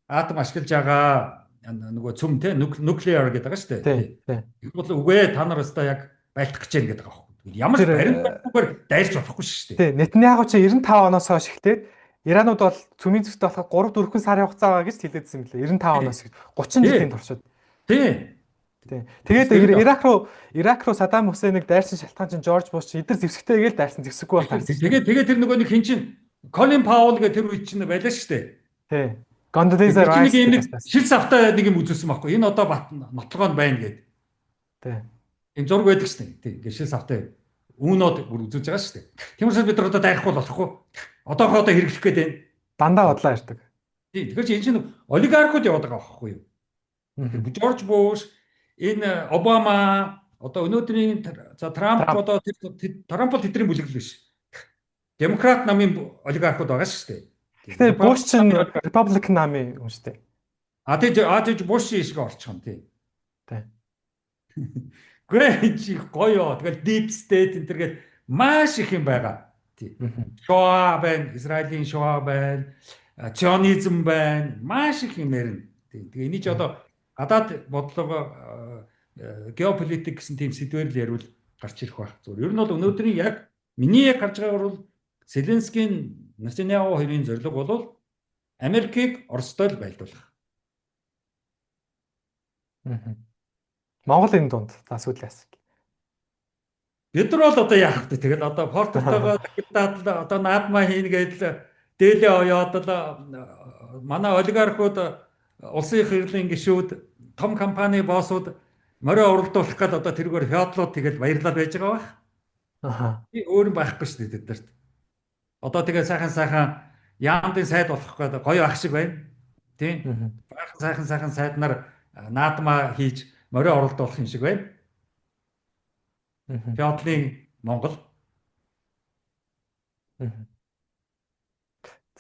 атом ашиглаж байгаа нөгөө цөм те nuclear гэдэг байгаа шүү дээ. Их бол үгүй та нар өстой яг байлдах гэж байна гэдэг байгаа байхгүй. Ямар ч баримт байхгүйгээр дайрч болохгүй шүү дээ. Тий, Нетаньяху чи 95 оноос хойш эхлээд Иранууд бол цөмийн зүгт болоход 3 4 сарын хугацаа байгаа гэж хэлээдсэн юм лээ. 95 оноос 30 жилийн туршид. Тий. Тий. Тэгээд Ирак руу Саддам Хусейнийг дайрсан шалтгаан чинь Жорж Буш эдэр зэвсэгтэй гээл дайрсан зэвсэггүй бол таарсан. Тэгээд тэр нөгөө нэг хин чинь Колин Паул гэх тэр үед чинь байлаа шүү дээ. Тий. Гондолиза Райс нэг шил савтай нэг юм үзүүлсэн байхгүй. Энэ одоо бат нотлогоо нь байна гэд. Тий. Энэ зураг байдаг шүү дээ. Тий. Ингээ шил савтай үүнүүд бүр үзүүлж байгаа шүү дээ. Тийм учраас бид нар одоо дайрахгүй болохгүй. Одоохоо одоо хэрэглэх гээд байна. Дандаа бодлоо ярьдаг. Тий. Тэгэхээр чи энэ чинь олигархууд яваад байгаа байхгүй юу? Тэр Жорж Буш, энэ Обама, одоо өнөөдрийн за Трамп одоо Трамп бол тэдний бүлэглэл биш. Демократ намын олигархууд байгаа шүү дээ. Тэгэхээр Буш чинь Republican намын хүн шүү дээ. А тий Буш шиг орчих юм тий. Тий. Гүй чи гоё. Тэгэл deep state энэ төр гээд маш их юм байгаа. Тий. Шоа байна, Израилийн шоа байна, ционизм байна, маш их юм ярина. Тий. Тэгээ энийг чи одоо гадаад бодлого геополитик гэсэн тийм сэдвэр л яриул гарч ирэх байх. Зүгээр. Ер нь бол өнөөдрийн яг миний яг гарч байгаагаар бол Зеленскийн Нетаньяху хоёрын зорилго бол Америкийг Оростой л байлдуулах. Монгол энэ дунд за сүүлийн асуулт. Бид нар бол одоо яах вэ? Тэгэл одоо Портертойгоо дахидаад л одоо наадмаа хийнэ гэдэл дээлээ оёод л манай олигархууд улсын их хурлын гишүүд том компани боссууд морио уралдуулах гал одоо тэргээр феодлууд тэгэл баярлал байж байгаа байх. Аха. Би өөр юм байхгүй шүү дээ тэд нарт. Одоо тэгээ сайхан сайхан яамдын сайд болох гэдэг гоё ах шиг байна. Тийм. Баахан сайхан сайхан сайд нар наадмаа хийж морио оролдуулах юм шиг байна. Феодлын Монгол.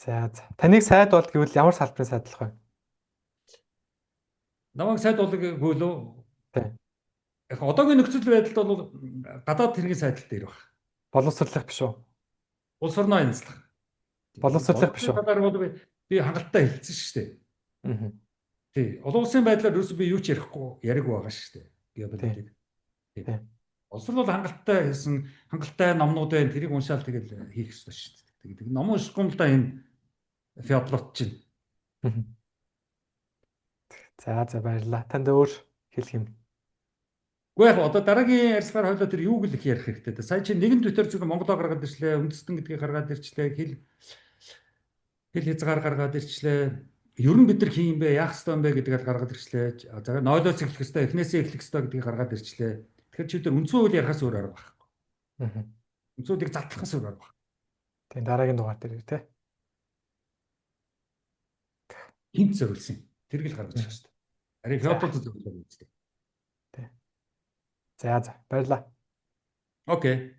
За за. Таныг сайд бол гэвэл ямар салбарын сайд болох вэ? Намайг сайд бол гэвэл үү? Тий. Яг одоогийн нөхцөл байдалд бол гадаад хэргийн сайдал дээр баг. Боловсруулах биш үү? Улс орноо янзлах. Боловсруулах биш үү? Талаар бол би хангалттай хэлсэн шүү дээ. Тий. Олон улсын байдлаар ерөөсөө би юу ч ярихгүй яриаг байгаа шүү дээ. Геополитик. Тий. Улс бол хангалттай хийсэн хангалттай номнууд байна. Тэрийг уншаал тэгэл хийх ёстой шүү дээ. Тэгээд ном уншихгүй юм л да энэ феодлууд чинь. За за баярлалаа. Танд өөр хэлэх юм. Гэхдээ яг одоо дараагийн ярилцлагаар хойлоо тэр юуг л их ярих хэрэгтэй дээ. Сая чи нэгэн Twitter зүгээр Монголоо гаргаад ирчлээ, үндэстэн гэдгийг гаргаад ирчлээ, хэл хязгаар гаргаад ирчлээ. Ер нь бид нар хин юм бэ, яах ёстой юм бэ гэдгийг гаргаад ирчлээ. За нойлоос эхлэх ёстой, эхнээсээ эхлэх ёстой гэдгийг гаргаад ирчлээ. Тэгэхээр чи тэр үндсэн хууль ярихаас өөр арга байхгүй. Үндсэн хуулийг задлахаас өөр арга байхгүй. Тийм, дараагийн дугаар дээр тий. Хинт зориулсан. Тэрийг л гаргаж ирэх хэрэгтэй. Харин Феодор зориулсан юм шүү дээ. Тий. За за, баярлалаа. Окей.